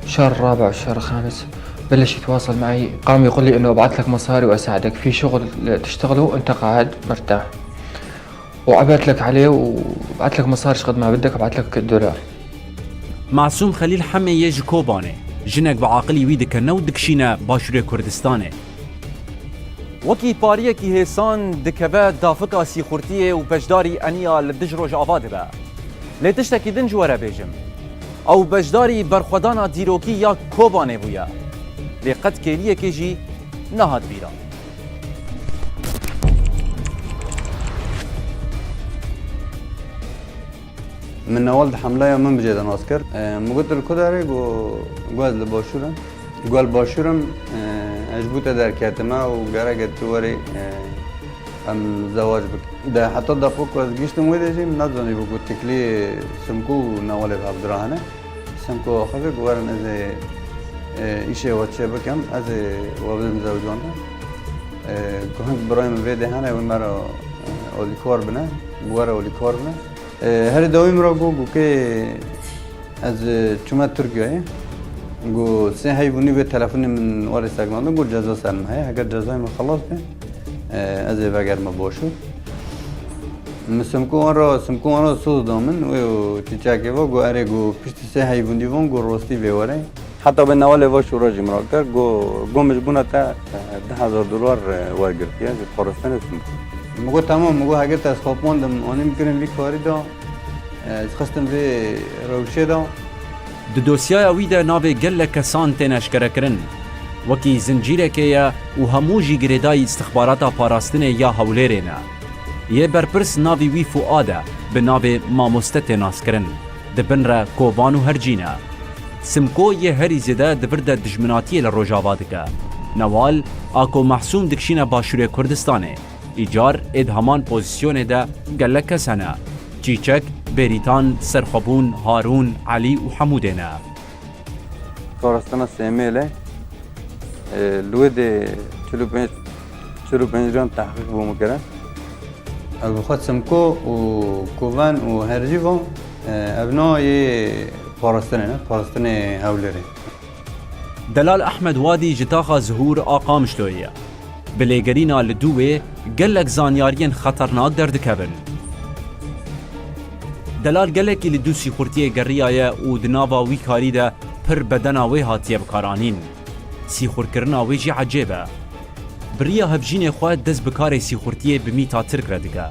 شهر الرابع والشهر الخامس، بلش يتواصل معي. قام يقول لي إنه أبعث لك مصاري وأساعدك في شغل تشتغله وأنت قاعد مرتاح. وأبعث لك عليه وأبعث لك مصاري شقد ما بدك، أبعث لك دولار. Masûm Xelîl Hemê yê ji Kobanê. Jinek bi aqilî wî dikene û dikişîne Başûrê Kurdistanê. Wekî pariyekî hêsan dikeve dafika sîxurtiyê û beşdarî eniya li dij Rojava dibe. Lê tiştekî din ji we re bêjim. Ew beşdarî berxwedana dîrokî ya Kobanê bûye. Lê qet kêliyekê jî nehat bîra. Min newal di hemleya min bi cê de nas kir. E, min got, "Tu li ku derê?" Got, "Got ez li Başûr im." Got, "Li Başûr im, e, ez ji bo te derketime û gerek e tu werî, e, em zewac bikin." De heta deqo ku ez gihiştim wê de jî min nezanîbû ku tiklî Simko û newalê bi hev dira hene. Simko axivî ku werin ez ê, e, îşê we çê bikim, ez ê we bidim zewcandin. E, ku hing birayê min vê dê hene, wê me re, e, alîkar bine, bi we re alîkar bine. E, herî dawî min re got, got kê ez, e, çûme Tirkiyeyê. Got sê heyv û nîvê telefonê min werê sekinandin, got ceza ser min heye. Heger cezayê min xelas be, e, ez ê vegerime Başûr. Min Simko wan re, Simko wan re soz da min, wê û çîçekê ve got erê, got piştî sê heyv û nîvan, got rostî vê were. Heta vê newalê ve şûra jî min re kir, got, got min ji bona te, e, du hezar dolar, e, wergirtiye ji parastinê Simko. Min got, "Temam," min got, "Heger te ez xapandin, anî min kirin vî karî de, ez xistim vê rewşê de." Di dosyaya wî de navê gelek kesan tên eşkerekirin. Wekî zincîrekê ye û hemû jî girêdayî îstixbarata parastinê ya Hewlêrê ne. Yê berpirs navî wî Fuad e, bi navê mamoste tê naskirin. Di bin re kovan û hercî ne. Simko yê herî zêde di vir de dijminatiyê li Rojava dike. Newal, Ako Mehsûm dikişîne Başûrê Kurdistanê. Îcar ê di heman pozîsyonê de gelek kes hene. Çîçek, Bêrîtan, Serxwebûn, Harûn, Elî û Hemûdê ne. Parastina Sêmêlê, e, li wê dê çil û pênc, çil û pênc ran tehqîq bû min kirin. Ev bi xwe Simko û Koven û Hercî van, e, ev na yê parastinê ne, parastinê Hewlêrê. Delal Ehmed Wadî ji taxa Zihûr a Qamişloyê ye. Bi lêgerîna li dû wê gelek zanyariyên xeternak derdikevin. Delal gelekî li dû sîxurtiyê geriyaye û di nava wî karî de pir bedena wê hatiye bikaranîn. Sîxurkirina wê jî ecêb e. Bi riya hevjînê xwe dest bi karê sîxurtiyê bi mîta Tirk re dike.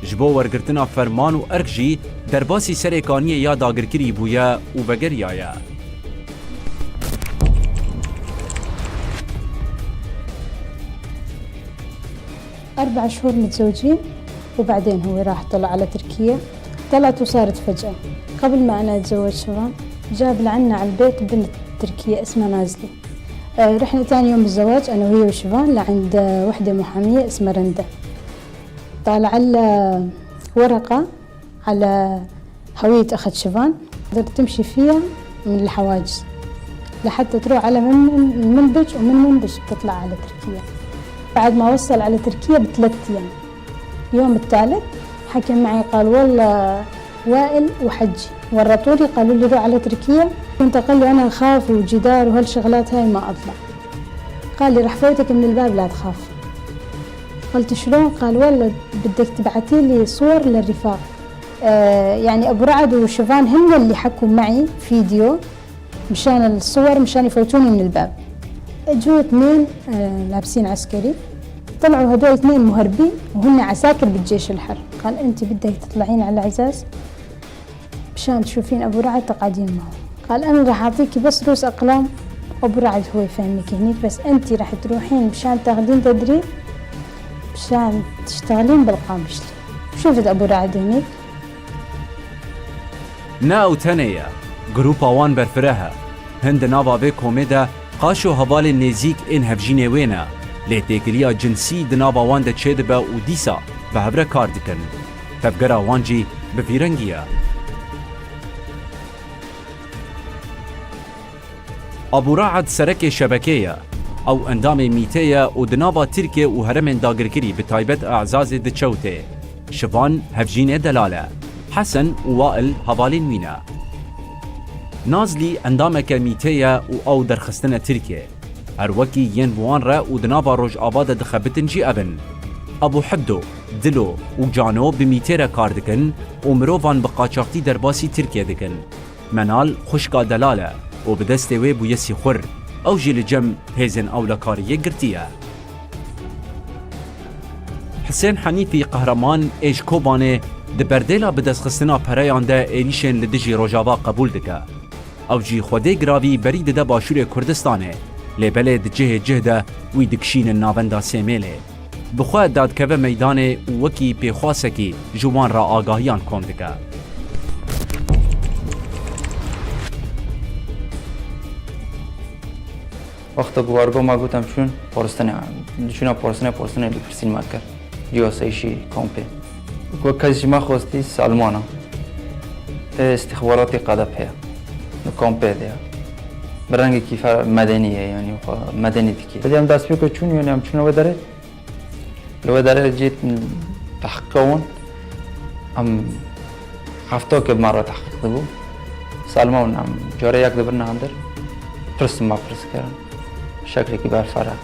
Ji bo wergirtina ferman û erk jî derbasî serêkaniyê ya dagirkirî bûye û vegeriyaye. أربع شهور متزوجين، وبعدين هو راح طلع على تركيا. طلعت وصارت فجأة. قبل ما أنا أتزوج شوفان، جاب لعنا على البيت بنت تركية اسمها نازلي. آه، رحنا تاني يوم الزواج أنا وهي وشوفان لعند، آه، وحدة محامية اسمها رندا. طالع لها ورقة على هوية أخت شوفان، تقدر تمشي فيها من الحواجز لحتى تروح على من-، من-، منبج، ومن منبج بتطلع على تركيا. بعد ما وصل على تركيا بثلاث أيام، يوم الثالث حكى معي، قال: "والله وائل وحجي ورطوني، قالوا لي روح على تركيا." كنت أقول له: "أنا أخاف وجدار وهالشغلات هاي، ما أطلع." قال لي: "رح فوتك من الباب، لا تخاف." قلت: "شلون؟" قال: "والله بدك تبعتي لي صور للرفاق." آه، يعني أبو رعد وشوفان هن اللي حكوا معي فيديو مشان الصور، مشان يفوتوني من الباب. اجوا اثنين، آه، لابسين عسكري، طلعوا هدول اثنين مهربين وهن عساكر بالجيش الحر. قال: "أنت بدك تطلعين على العزاز مشان تشوفين أبو رعد تقعدين معه." قال: "أنا راح أعطيكي بس رؤوس أقلام، أبو رعد هو يفهمك هنيك، بس أنت راح تروحين مشان تاخدين تدريب مشان تشتغلين بالقامشلي." شفت أبو رعد هنيك. Ne ew tenê ye. Grûpa wan berfireh e. Hin di nava vê komê de qaşo hevalên nêzîk ên hevjînê wê ne. Lê têkiliya cinsî di nava wan de çêdibe û dîsa bi hev re kar dikin. Tevgera wan jî bi vî rengî ye. Abu Raad serekê şebekê ye. Ew endamê mîtê ye û di nava Tirkiye û heremên dagirkirî bi taybet Azazê diçewtê. Şivan hevjînê delal e. Hesen û Wail hevalên wî ne. Nazlî endameke mîtê ye û ew derxistine Tirkiye. Her wekî yên bi wan re û di nava Rojava de dixebitin jî ev in. Abu Hiddo, Dilo û Cano bi mîtê re kar dikin û mirovan bi qaçaxtî derbasî Tirkiye dikin. Menal xwişka delal e û bi destê wê bûye sîxur. Ew jî li cem hêzên ewlekariyê girtî ye. Hisên Henîfî Qehreman ê ji Kobanê di berdêla bidestxistina pereyan de êrîşên li dijî Rojava qebûl dike. Ew jî Xwedê giravî berî dide Başûrê Kurdistanê, lê belê di cihê cih de wî dikişînin navenda Sêmêlê. Bi xwe dadikeve meydanê û wekî pêxwasekî ji wan re agahiyan kom dike. Wexta ku wargo ma got em çûn poristinê, diçûna poristinê, poristinê li pirsîn me kir. Cî asayîşî kampê. Ku kes ji me xwestî Selman e. Ê îstîxbaratê K D P ye. Li kampê de ye. Bi rengekî fe-, medenî ye, yanî xwe medenî dikê. Belê em dest pê ku çûn, yanî em çûne wê derê. Li wê derê cî tehqîqa wan, em hefta ke bi me re tehqîq dibû. Selman em carê yek dibirine hundir. Pirs me pirs kirin. Şeklekî berfere.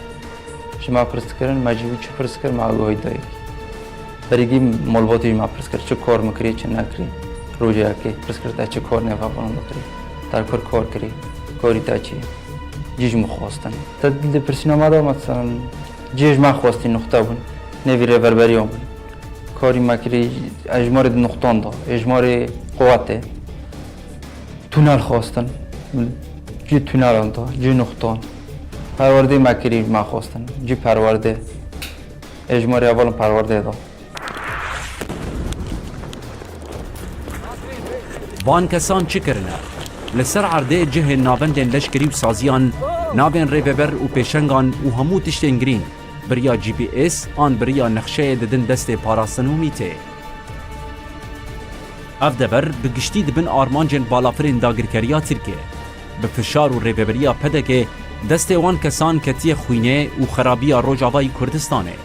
Ji me pirs kirin, me ji wî çi pirs kir, me agahî dayik. Berî gî malbatê ji me pirs kir, çi kar min kiriye, çi nekiriye. Rojê yekê pirs kir, te çi kar nêve falan dikirî. Te li kur kar kirî, karî te çi ye? Cî ji min xwestin. Te di pirsîna me de, meselen, cihê ji me xwestî nuxte bûn. Nêvî rêverberiyan bûn. Karî me kirî, ejmarê di nuxtan da, ejmarê quwetê. Tunel xwestin. Cî tunelan da, cî nuxtan. Perwerdê me kirî me xwestin. Cî perwerdê. Ejmarê hevalin perwerdê da. Van kesan çi kirine? Li ser erdê cihên navendên leşkerî û saziyan, navên rêveber û pêşengan û hemû tiştên girîng, bi riya G P S an bi riya nexşeyê didin destê parastin û mîtê. Ev dever bi giştî di bin armancên balafirên dagirkeriya Tirkiyê, bi fişar û rêveberiya P D K'ê destê wan kesan ketiye xwînê û xerabiya Rojavayî Kurdistanê.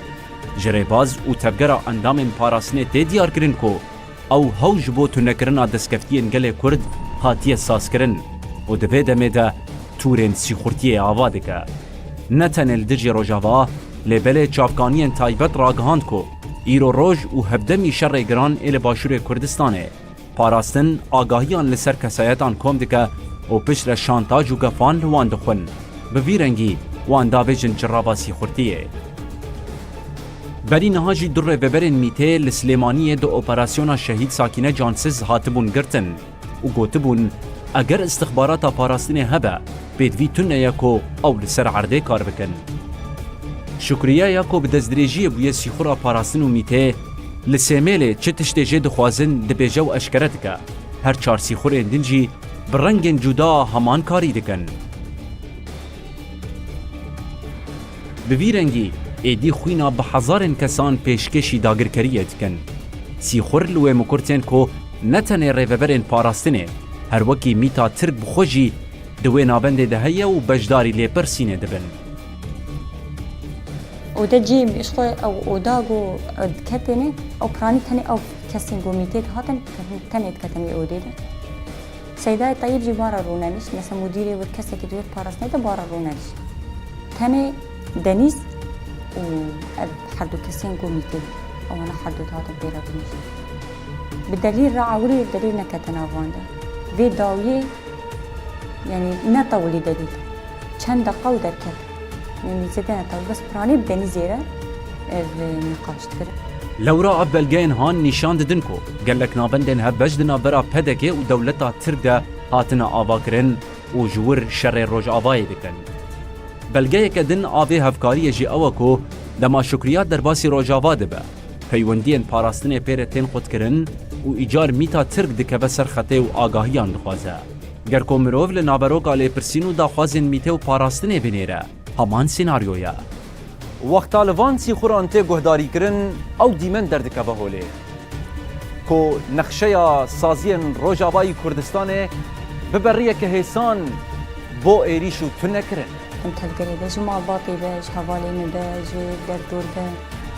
Ji rêbaz û tevgera endamên parastinê tê diyarkirin ku ew hew ji bo tunekirina destkeftiyên gelê Kurd hatiye sazkirin û di vê demê de tûrên sîxurtiyê ava dike. Ne tenê li dijî Rojava, lê belê çavkaniyên taybet ragihand ku îro roj û hevdemî şerê giran ê li Başûrê Kurdistanê, parastin agahiyan li ser kesayetan kom dike û piştre şantaj û gefan li wan dixwin. Bi vî rengî wan davêjin cirava sîxurtiyê. Berî niha jî du rêveberên mîtê li Silêmaniyê di operasyona Şehîd Sakîne Cansiz hatibûn girtin û gotibûn, eger istixbarata parastinê hebe, pêdivî tune ye ku ew li ser erdê kar bikin. Şukriye ya ku bi destdirêjiyê bûye sîxura parastin û mîtê, li Sêmêlê çi tiştê jê dixwazin dibêje û eşkere dike. Her çar sîxurên din jî bi rengên cuda heman karî dikin. Bi vî rengî êdî xwîna bi hezarên kesan pêşkêşî dagirkeriyê dikin. Sîxur li wê mikurtên ku ne tenê rêveberên parastinê, her wekî mîta Tirk bi xwe jî di wê navendê de heye û beşdarî lêpirsînê dibin. Ode cî ji xwe ew oda ku diketêne, ew piranî tenê ew kesên ku mîtê dihatin, tenê diketin wê odê de. Seydayê Teyîb jî bara rûnenişt, mesela mudîrê wir kesekî di wir parastinê de bara rûnenişt. Tenê Denîz û ev herdu kesên ku mîtê, ewana herdu dihatin pê re binîştin. Bi delîl re ewilî delîl nekete nav wan de. Vê dawiyê, yanî ne tewilî de dît. Çend deqa û derket. Yanî zêde ne tewilî, bes piranî bi Denîzê re ev nîqaş dikir. Lewra ev belgeyên han nîşan didin ku gelek navendên hevbeş di navbera P D K û dewleta Tirk de hatine avakirin û ji wir şerê Rojavayê dikin. Belgeyeke din a vê hevkariyê jî ew e ku dema Şukriya derbasî Rojava dibe, peywendiyên parastinê pê re tên qutkirin û îcar mîta Tirk dikeve ser xetê û agahiyan dixwaze. Ger ku mirov li naveroka lêpirsîn û daxwazên mîtê û parastinê binêre, heman senaryo ye. Wexta li van sîxuran tê guhdarîkirin, ew dîmen derdikeve holê. Ku nexşeya saziyên Rojavayî Kurdistanê bibe riyeke hêsan bo êrîş û tunekirin. Em tevgerê be, ji malbatê be, ji hevalê min be, ji derdor be,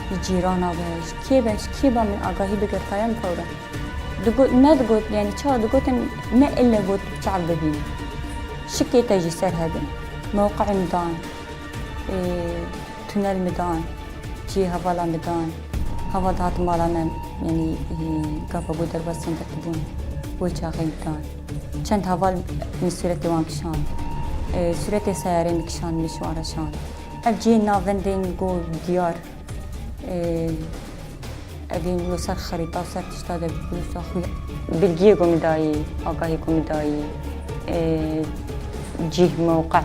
ji cîrana be, ji kê be, ji kê be min agahî bigirtaya min fewre. Digot, nedigot, yanî çawa digotin, ne ille got çav bibînin. Şikê te jî ser hebin. Mewqeê min dan, ê, tunel min dan, cihê hevala min dan. Heval dihat mala me, yanî, ê, gava got derbasî derketibûn, wê çaxê min dan. Çend heval min sûretê wan kişand. Ê, sûretê seyarê min kişand, min ji wan re şand. Ev cihên navendên got diyar. Ê, Evîn li ser xerîta, ser tişta de bi wisa xwe. Bilgiyê ku min dayî, agahî ku min dayî, ê, cîh, mewqe.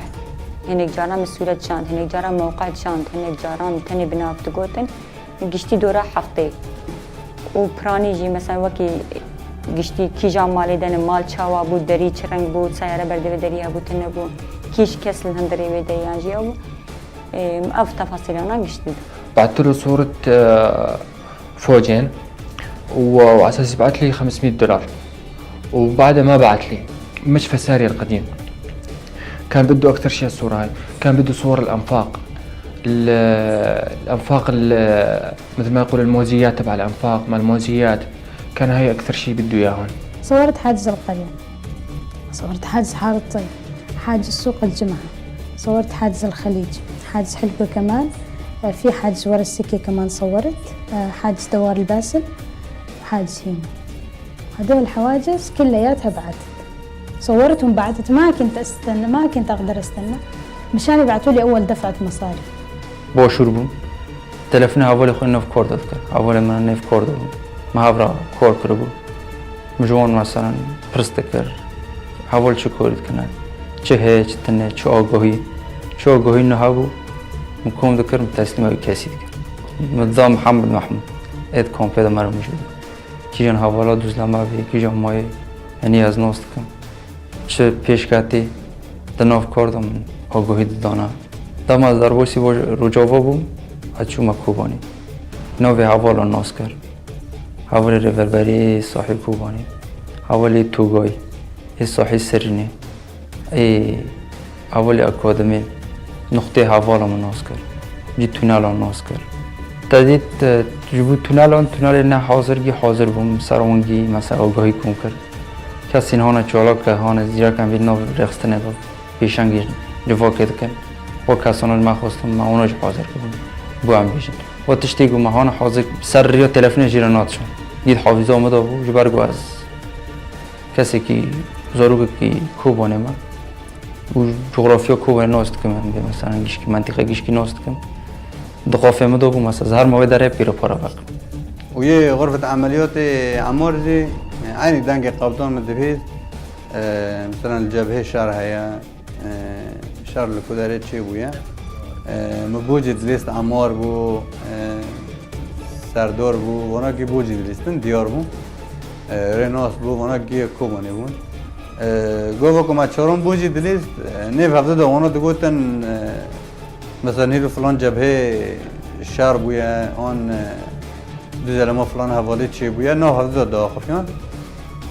Hinek caran min sûret şand, hinek caran mewqe şand, hinek caran tenê bi nav digotin. Giştî dora heftê. Û piranî jî, mesela wekî giştî kîjan malê de ne, mal çawa bû, derî çi reng bû, seyare berdê ve derî hebû, tune bû, kîj kes li hundirê wê de yan jî ew bû. Ê, ev tefasîlana giştî de. بعتله صورة، آه، فوجين، و-، وعلى أساس يبعت لي خمسمية دولار، وبعدها ما بعت لي، مش فساري القديم. كان بده أكثر شيء الصورة هاي، كان بده صور الأنفاق، ال-، الأنفاق ال-، مثل ما يقول الموزيات تبع الأنفاق، ما الموزيات، كان هاي أكثر شيء بده إياهم. صورت حاجز القرية، صورت حاجز حارة طيب، حاجز سوق الجمعة، صورت حاجز الخليج، حاجز حلبة كمان، آه، في حاجز ورا السكة كمان صورت، آه، حاجز دوار الباسل، وحاجز هيمو. هدول الحواجز كلياتها بعتت. صورتهم بعتت، ما كنت أستنى، ما كنت أقدر أستنى مشان يبعتوا لي أول دفعة مصاري. باشور بوم. Telefonê hevalê xwe nêv kor de dikir. Hevalê min nêv kor de bû. Me hev re kor kiribû. Min ji wan, meselan, pirs dikir. Heval çi korî dikine? Çi heye, çi tune, çi agahî? Çi agahî niha bû, min kom dikir, min teslîma wî kesî dikir. Min da Mihemed Mehmûd. Êd kompê de me re mijûl. Kîjan hevala Duzlema bî, kîjan mayê, henî ez nas dikim. Çi pêşketî di nav kar de min agahî didana. Dema ez derbasî Rojava bûm, ez çûme Kobanî. Navê hevalan nas kir. Hevalê Rêverberî, sahî Kobanî. Hevalê Togay, ê sahî Serînê. Ê hevalê akademî nuqtê hevala min nas kir. Cî tunela nas kir. Te dît, e, ji bo tunelan, tunelê ne hazir gî hazir bûm. Ser wan gî mesela agahî kom kir. Kesên hane çalak ke hane zîrek em vê nav rêxistinê de pêşengî civakê dikin. O kesana me xwestin me ona jî hazir kibin. Bo em bêjin. O tiştê ku me hane hazir ser riya telefonê jî re nadişan. Gît hafîza min de bû, ji ber ku ez kesekî, zarokekî Kobanê me û coxrafya Kobanê nas dikim, em bê, mesela, gişkî, mentîqe gişkî nas dikim. Di xafê min de bû, mesela, ez her ma wê derê pîre para veqim. Û yê xurfet emeliyatê Emar jî, eynî dengê qebtan min dibîst. E, mesela, li cebhê şer heye, e, şer li ku derê çêbûye. E, min bûcî dilîst, Emar bû, e, Serdar bû, vana kî bûcî dilîstin, diyar bû. E, rê nas bû, vana kî Kobanê bûn. E, gava ku me çaran bûcî dilîst, e, nêv hevdu de wana digotin, e, mesela nîv filan cebhê şer bûye, an, e, Duzlema filan hevalê çêbûye, nav hevdu de diaxifiyan.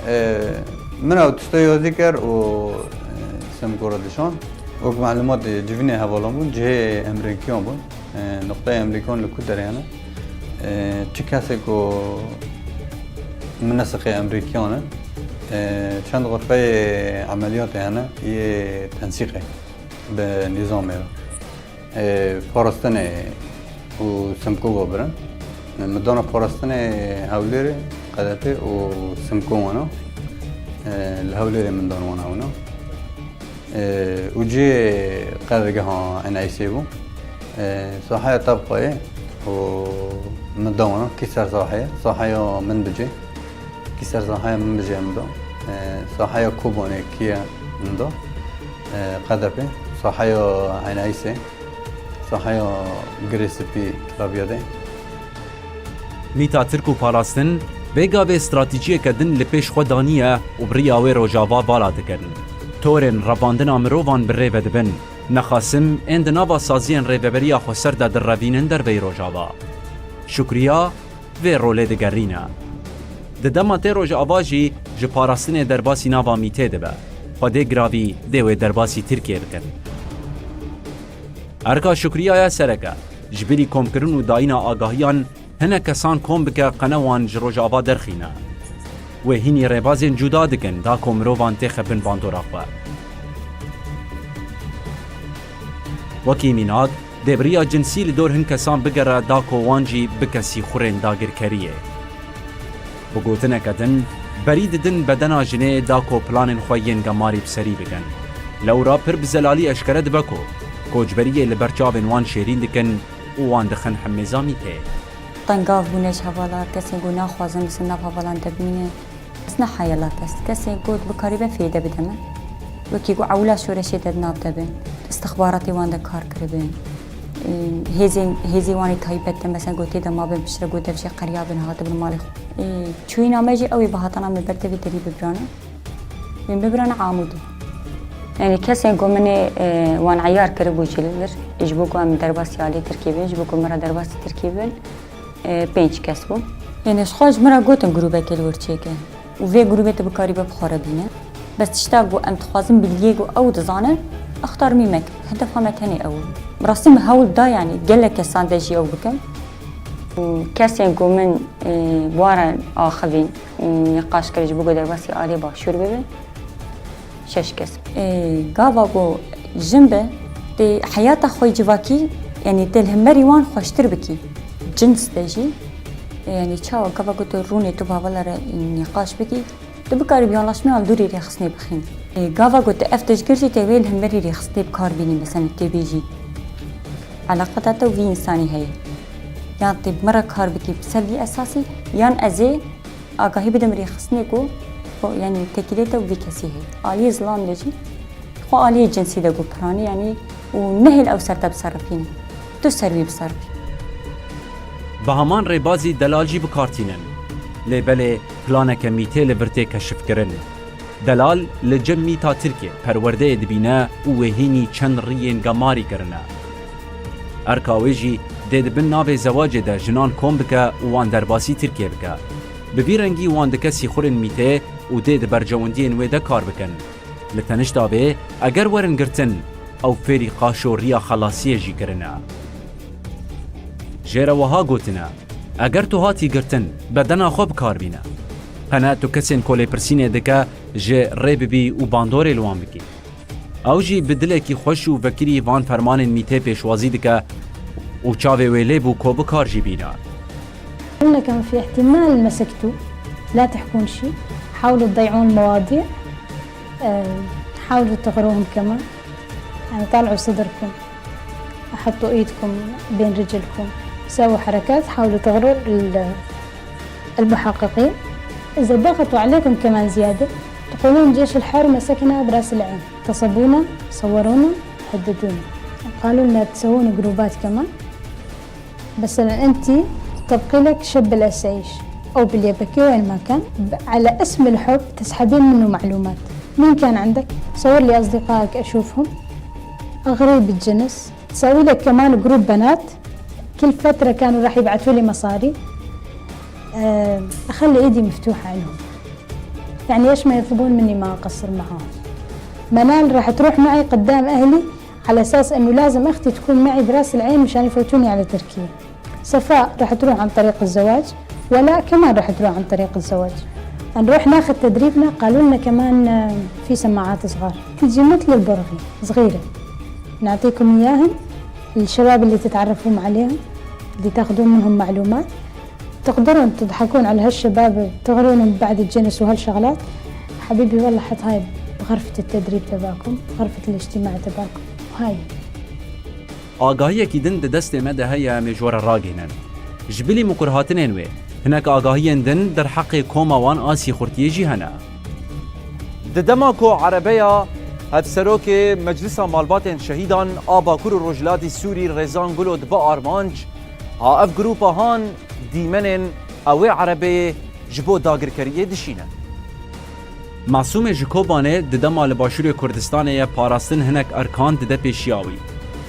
E, min ew tişta yazî kir û, e, Semko re dişan. Wek melûmat, e, civînê hevalan bûn, cihê Emrîkiyan bûn. E, nuqteyê Emrîkan li ku derê hene? E, çi kesê ku minesiqê Emrîkiyan e, e, çend xurfeyê emeliyatê hene, yê tensîqê bi nîzamê re. E, parastinê û Simko ve birin. E, min dana parastinê Hewlêrê, Qedepê û Simko wana. E, li Hewlêrê min dan wana wina. E, û cihê qedrgeha Eneyisê bû. E, sahaya Tebqayê û min da wana, kî ser sahaya, sahaya min bicê. Kî ser sahaya min bicê min da. E, sahaya Kobanê kî ye min da. E, Qedepê, sahaya Eneyisê, sahaya Girê Spî Labiyadê. Mîta Tirk û parastin, vê gavê stratejiyeke din li pêş xwe daniye û bi riya wê Rojava bala dikin. Torên revandina mirovan bi rê ve dibin. Nexasim ên di nava saziyên Rêveberiya Xweser de direvînin derveyî Rojava. Şukriya vê rolê digerîne. Di dema tê Rojava jî ji parastinê derbasî nava Mîtê dibe. Xwedê giravî dê wê derbasî Tirkiyê bikin. Erka Şukriyaya sereke, ji bilî komkirin û dayîna agahiyan hinek kesan kom bike qene wan ji Rojava derxîne. Wê hînî rêbazên cuda dikin da ku mirovan têxe bin bandora xwe. Wekî mînak, dê bi riya cinsî li dor hin kesan bigere da ku wan jî bike sîxurên dagirkeriyê. Bi gotineke din, berî didin bedena jinê da ku planên xwe yên gemarî bi serî bikin. Lewra pir bi zelalî eşkere dibe ku koçberiyê li ber çavên wan şêrîn dikin û wan dixin hemêza Mîtê. Tengav bûne ji hevala, kesên ku naxwazin li ser nav hevalan de bimîne. Ez ne heyala kes, kesên ku dikaribe fêde bide me. Wekî ku ewla şoreşê de di nav de bin, istixbaratê wan de kar kiribin. Hêzên, hêzê wan ê taybet de, mesela, ku tê de mabin piştre ku dev jê qeriya bin, hatibin malê xwe. Ê, çûyîna me jî ew ê bi hatana me ber tevî derî bibirane. Wê bibirane Amûdê. Yanî kesên ku min ê, e, wan eyar kiribû jî li vir, ji bo ku em derbasî alî Tirkiyê bin, ji bo ku min re derbasî Tirkiyê bin, e, pênc kes bû. Yanî ji xwe ji min re gotin grûbekê li wir çêke. Û vê grûbê tu bikarî be bi xwe re bîne. Bes tişta ku em dixwazin bi liyê ku ew dizanin, extarmî me kir. Hedefa me tenê ew bû. Bi rastî min hewl da, yanî gelek kesan de jî ew bikim. Û kesên ku min, e, bi wan re axivîn û nîqaş kir ji bo ku derbasî aliyê başûr bibin, şeş kes. E, gava ku jin be, tê heyata xwe civakî, yanî tê li hemberî wan xweştir bikî. Cins de jî, e, yanî çawa gava ku tu rûnê tu bi hevala re nîqaş bikî, tu bikarî bi yanlaşmeya li dûrî rêxistinê bixînî. E, gava ku tu ev tişt kir jî tê wê li hemberî rêxistinê bi kar bînî, mesela tê bêjî eleqeta te û vî însanî heye. Yan tê bi min re kar bikî bi ser vî esasî, yan ez ê agahî bidim rêxistinê ku, ku, yanî têkilê te û vî kesî heye. Aliyê zilamê jî, xwe aliyê cinsî de ku piranî, yanî û nehêl ew ser te biserifînin. Tu ser wî biserifî. Bi heman rêbazî delal jî bi kar tînin. Lê belê planeke mîtê li vir tê keşifkirin. Delal li cem mîta Tirkê perwerdeyê dibîne û wê hînî çend riyên gemarî kirine. Erka wê jî dê di bin navê zewacê de jinan kom bike û wan derbasî Tirkê bike. Bi vî rengî wan dike sîxurên mîtê û dê di berjewendiyên wê de kar bikin. Li tenişta vê, eger werin girtin, ew fêrî qaşo riya xelasiyê jî kirine. Jê re wiha gotine, eger tu hatî girtin, bedena xwe bi kar bîne. Qene tu kesên ku lêpirsînê dike, jê rê bibî û bandorê li wan bikî. Ew jî bi dilekî xweş û vekirî van fermanên mîtê pêşwazî dike û çavê wê lê bû ku bi kar jî bîne. قلنا كان في احتمال مسكتوا، لا تحكون شي، حاولوا تضيعون المواضيع، آه، حاولوا تغروهم كمان، يعني طلعوا صدركم، حطوا ايدكم بين رجلكم، سووا حركات، حاولوا تغروا ال-، المحققين. إذا ضغطوا عليكم كمان زيادة، تقولون: "جيش الحر مسكنا براس العين، اغتصبونا، صورونا، هددونا." قالوا لنا تسوون جروبات كمان. مثلًا أنتي تبقي لك شب الأسايش أو باليبكي وين ما كان، ب-، على اسم الحب تسحبين منه معلومات. مين كان عندك؟ صور لي أصدقائك أشوفهم. غريب الجنس. تسوي لك كمان جروب بنات، كل فترة كانوا راح يبعثوا لي مصاري. آه، أخلي إيدي مفتوحة عليهم. يعني إيش ما يطلبون مني ما أقصر معاهم. منال راح تروح معي قدام أهلي على أساس إنه لازم أختي تكون معي براس العين مشان يفوتوني على تركيا. صفاء راح تروح عن طريق الزواج، ولاء كمان راح تروح عن طريق الزواج. نروح ناخذ تدريبنا، قالوا لنا كمان، آه، في سماعات صغار، تجي مثل البرغي، صغيرة، نعطيكم إياهن، الشباب اللي تتعرفون عليهم، اللي تاخذون منهم معلومات، تقدرون تضحكون على هالشباب، تغرونهم بعد الجنس وهالشغلات. حبيبي، والله حط هاي بغرفة التدريب تبعكم، غرفة الاجتماع تبعكم، وهاي. Agahiyekî din di destê me de heye, em ê ji we re ragihînin. Ji bilî mikurhatinên wê, hinek agahiyên din derheqê koma wan a sîxurtiyê jî hene. Di dema ku erebeya Hevserokê Meclisa Malbatên Şehîdan a Bakur û Rojhilatî Sûrî Rêzan Gulo dibe armanc, ha ev grûpa han dîmenên ew ê erebeyê ji bo dagirkeriyê dişîne. Masûmê ji Kobanê di dema li Başûrê Kurdistanê ye parastin hinek erkan dide pêşiya wî.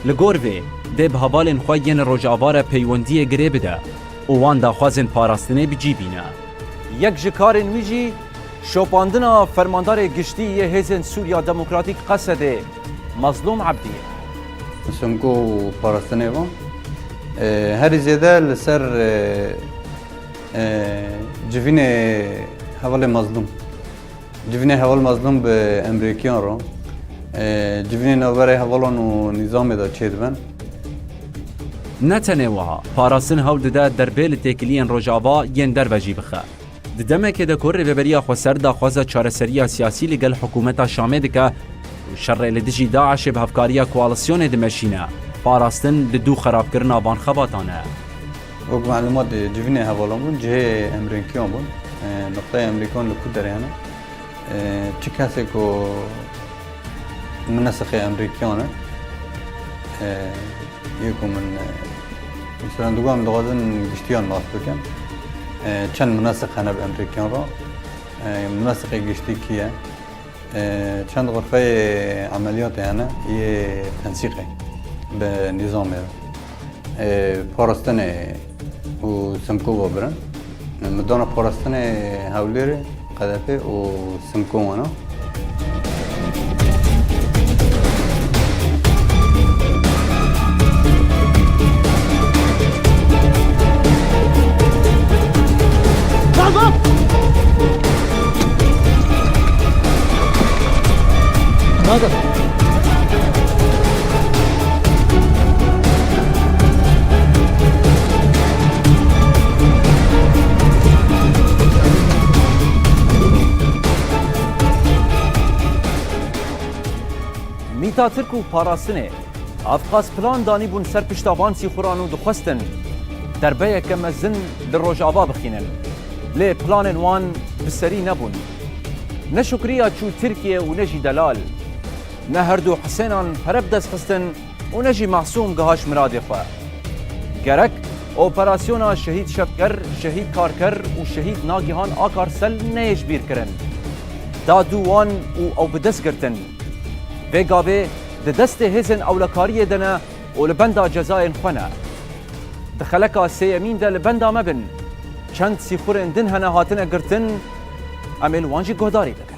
Li gor vê, dê bi hevalên xwe yên Rojava re peywendiyê girê bide û wan daxwazên parastinê bi cî bîne. Yek ji karên wî jî şopandina Fermandarê Giştî yê Hêzên Sûriya Demokratîk Qesedê, Mazlûm Ebdî ye. Simko û parastinê van, e, herî zêde li ser, e, e, civînê hevalê Mazlûm. Civînê heval Mazlûm bi Emrêkiyan re, e, civînê navberê hevalan û nîzamê de çêdibin. Ne tenê wiha, parastin hewl dide derbê li têkiliyên Rojava yên derve jî bixe. Di demekê de ku Rêveberiya Xweser daxwaza çareseriya siyasî li gel hikûmeta Şamê dike û şerê li dijî DAIŞê bi hevkariya koalîsyonê dimeşîne, parastin li dû xerabkirina van xebatan e. Wek melûmat, e, civînê hevalan bûn, cihê Emrêkiyan bûn. E, nuqteyê Emrêkiyan li ku derê hene? E, çi kesê ku minesiqê Emrêkiyan e, e, yê ku min, e, mesela, diguhem dixwazin giştiyan nas bikin. E, çend minesiq hene bi Emrêkiyan re? E, minesiqê giştî kî ye? E, çend xurfeyê emeliyatê hene yê tensîqê bi nîzamê re? E, parastinê û Simko ve birin. Midana parastinê Hewlêrê, Qedefê û Simko wana. Mîta Tirk û parastinê, ev qas plan danîbûn ser pişta van sîxuran û dixwestin derbeyeke mezin li Rojava bixînin. Lê planên wan bi serî nebûn. Ne Şukriya çû Tirkiye û ne jî delal. Ne her du Hisênan pere bi dest xistin û ne jî Masûm gihaş miradê xwe. Gerek operasyona Şehîd Şevker, Şehîd Karker û Şehîd Nagihan Akarsel neyê ji bîr kirin. Da dû wan û ew bi dest girtin. Vê gavê di destê hêzên ewlekariyê de ne û li benda cezayên xwe ne. Di xeleka sêyemîn de li benda me bin. Çend sîxurên din hene hatine girtin, em ê li wan jî guhdarî bin.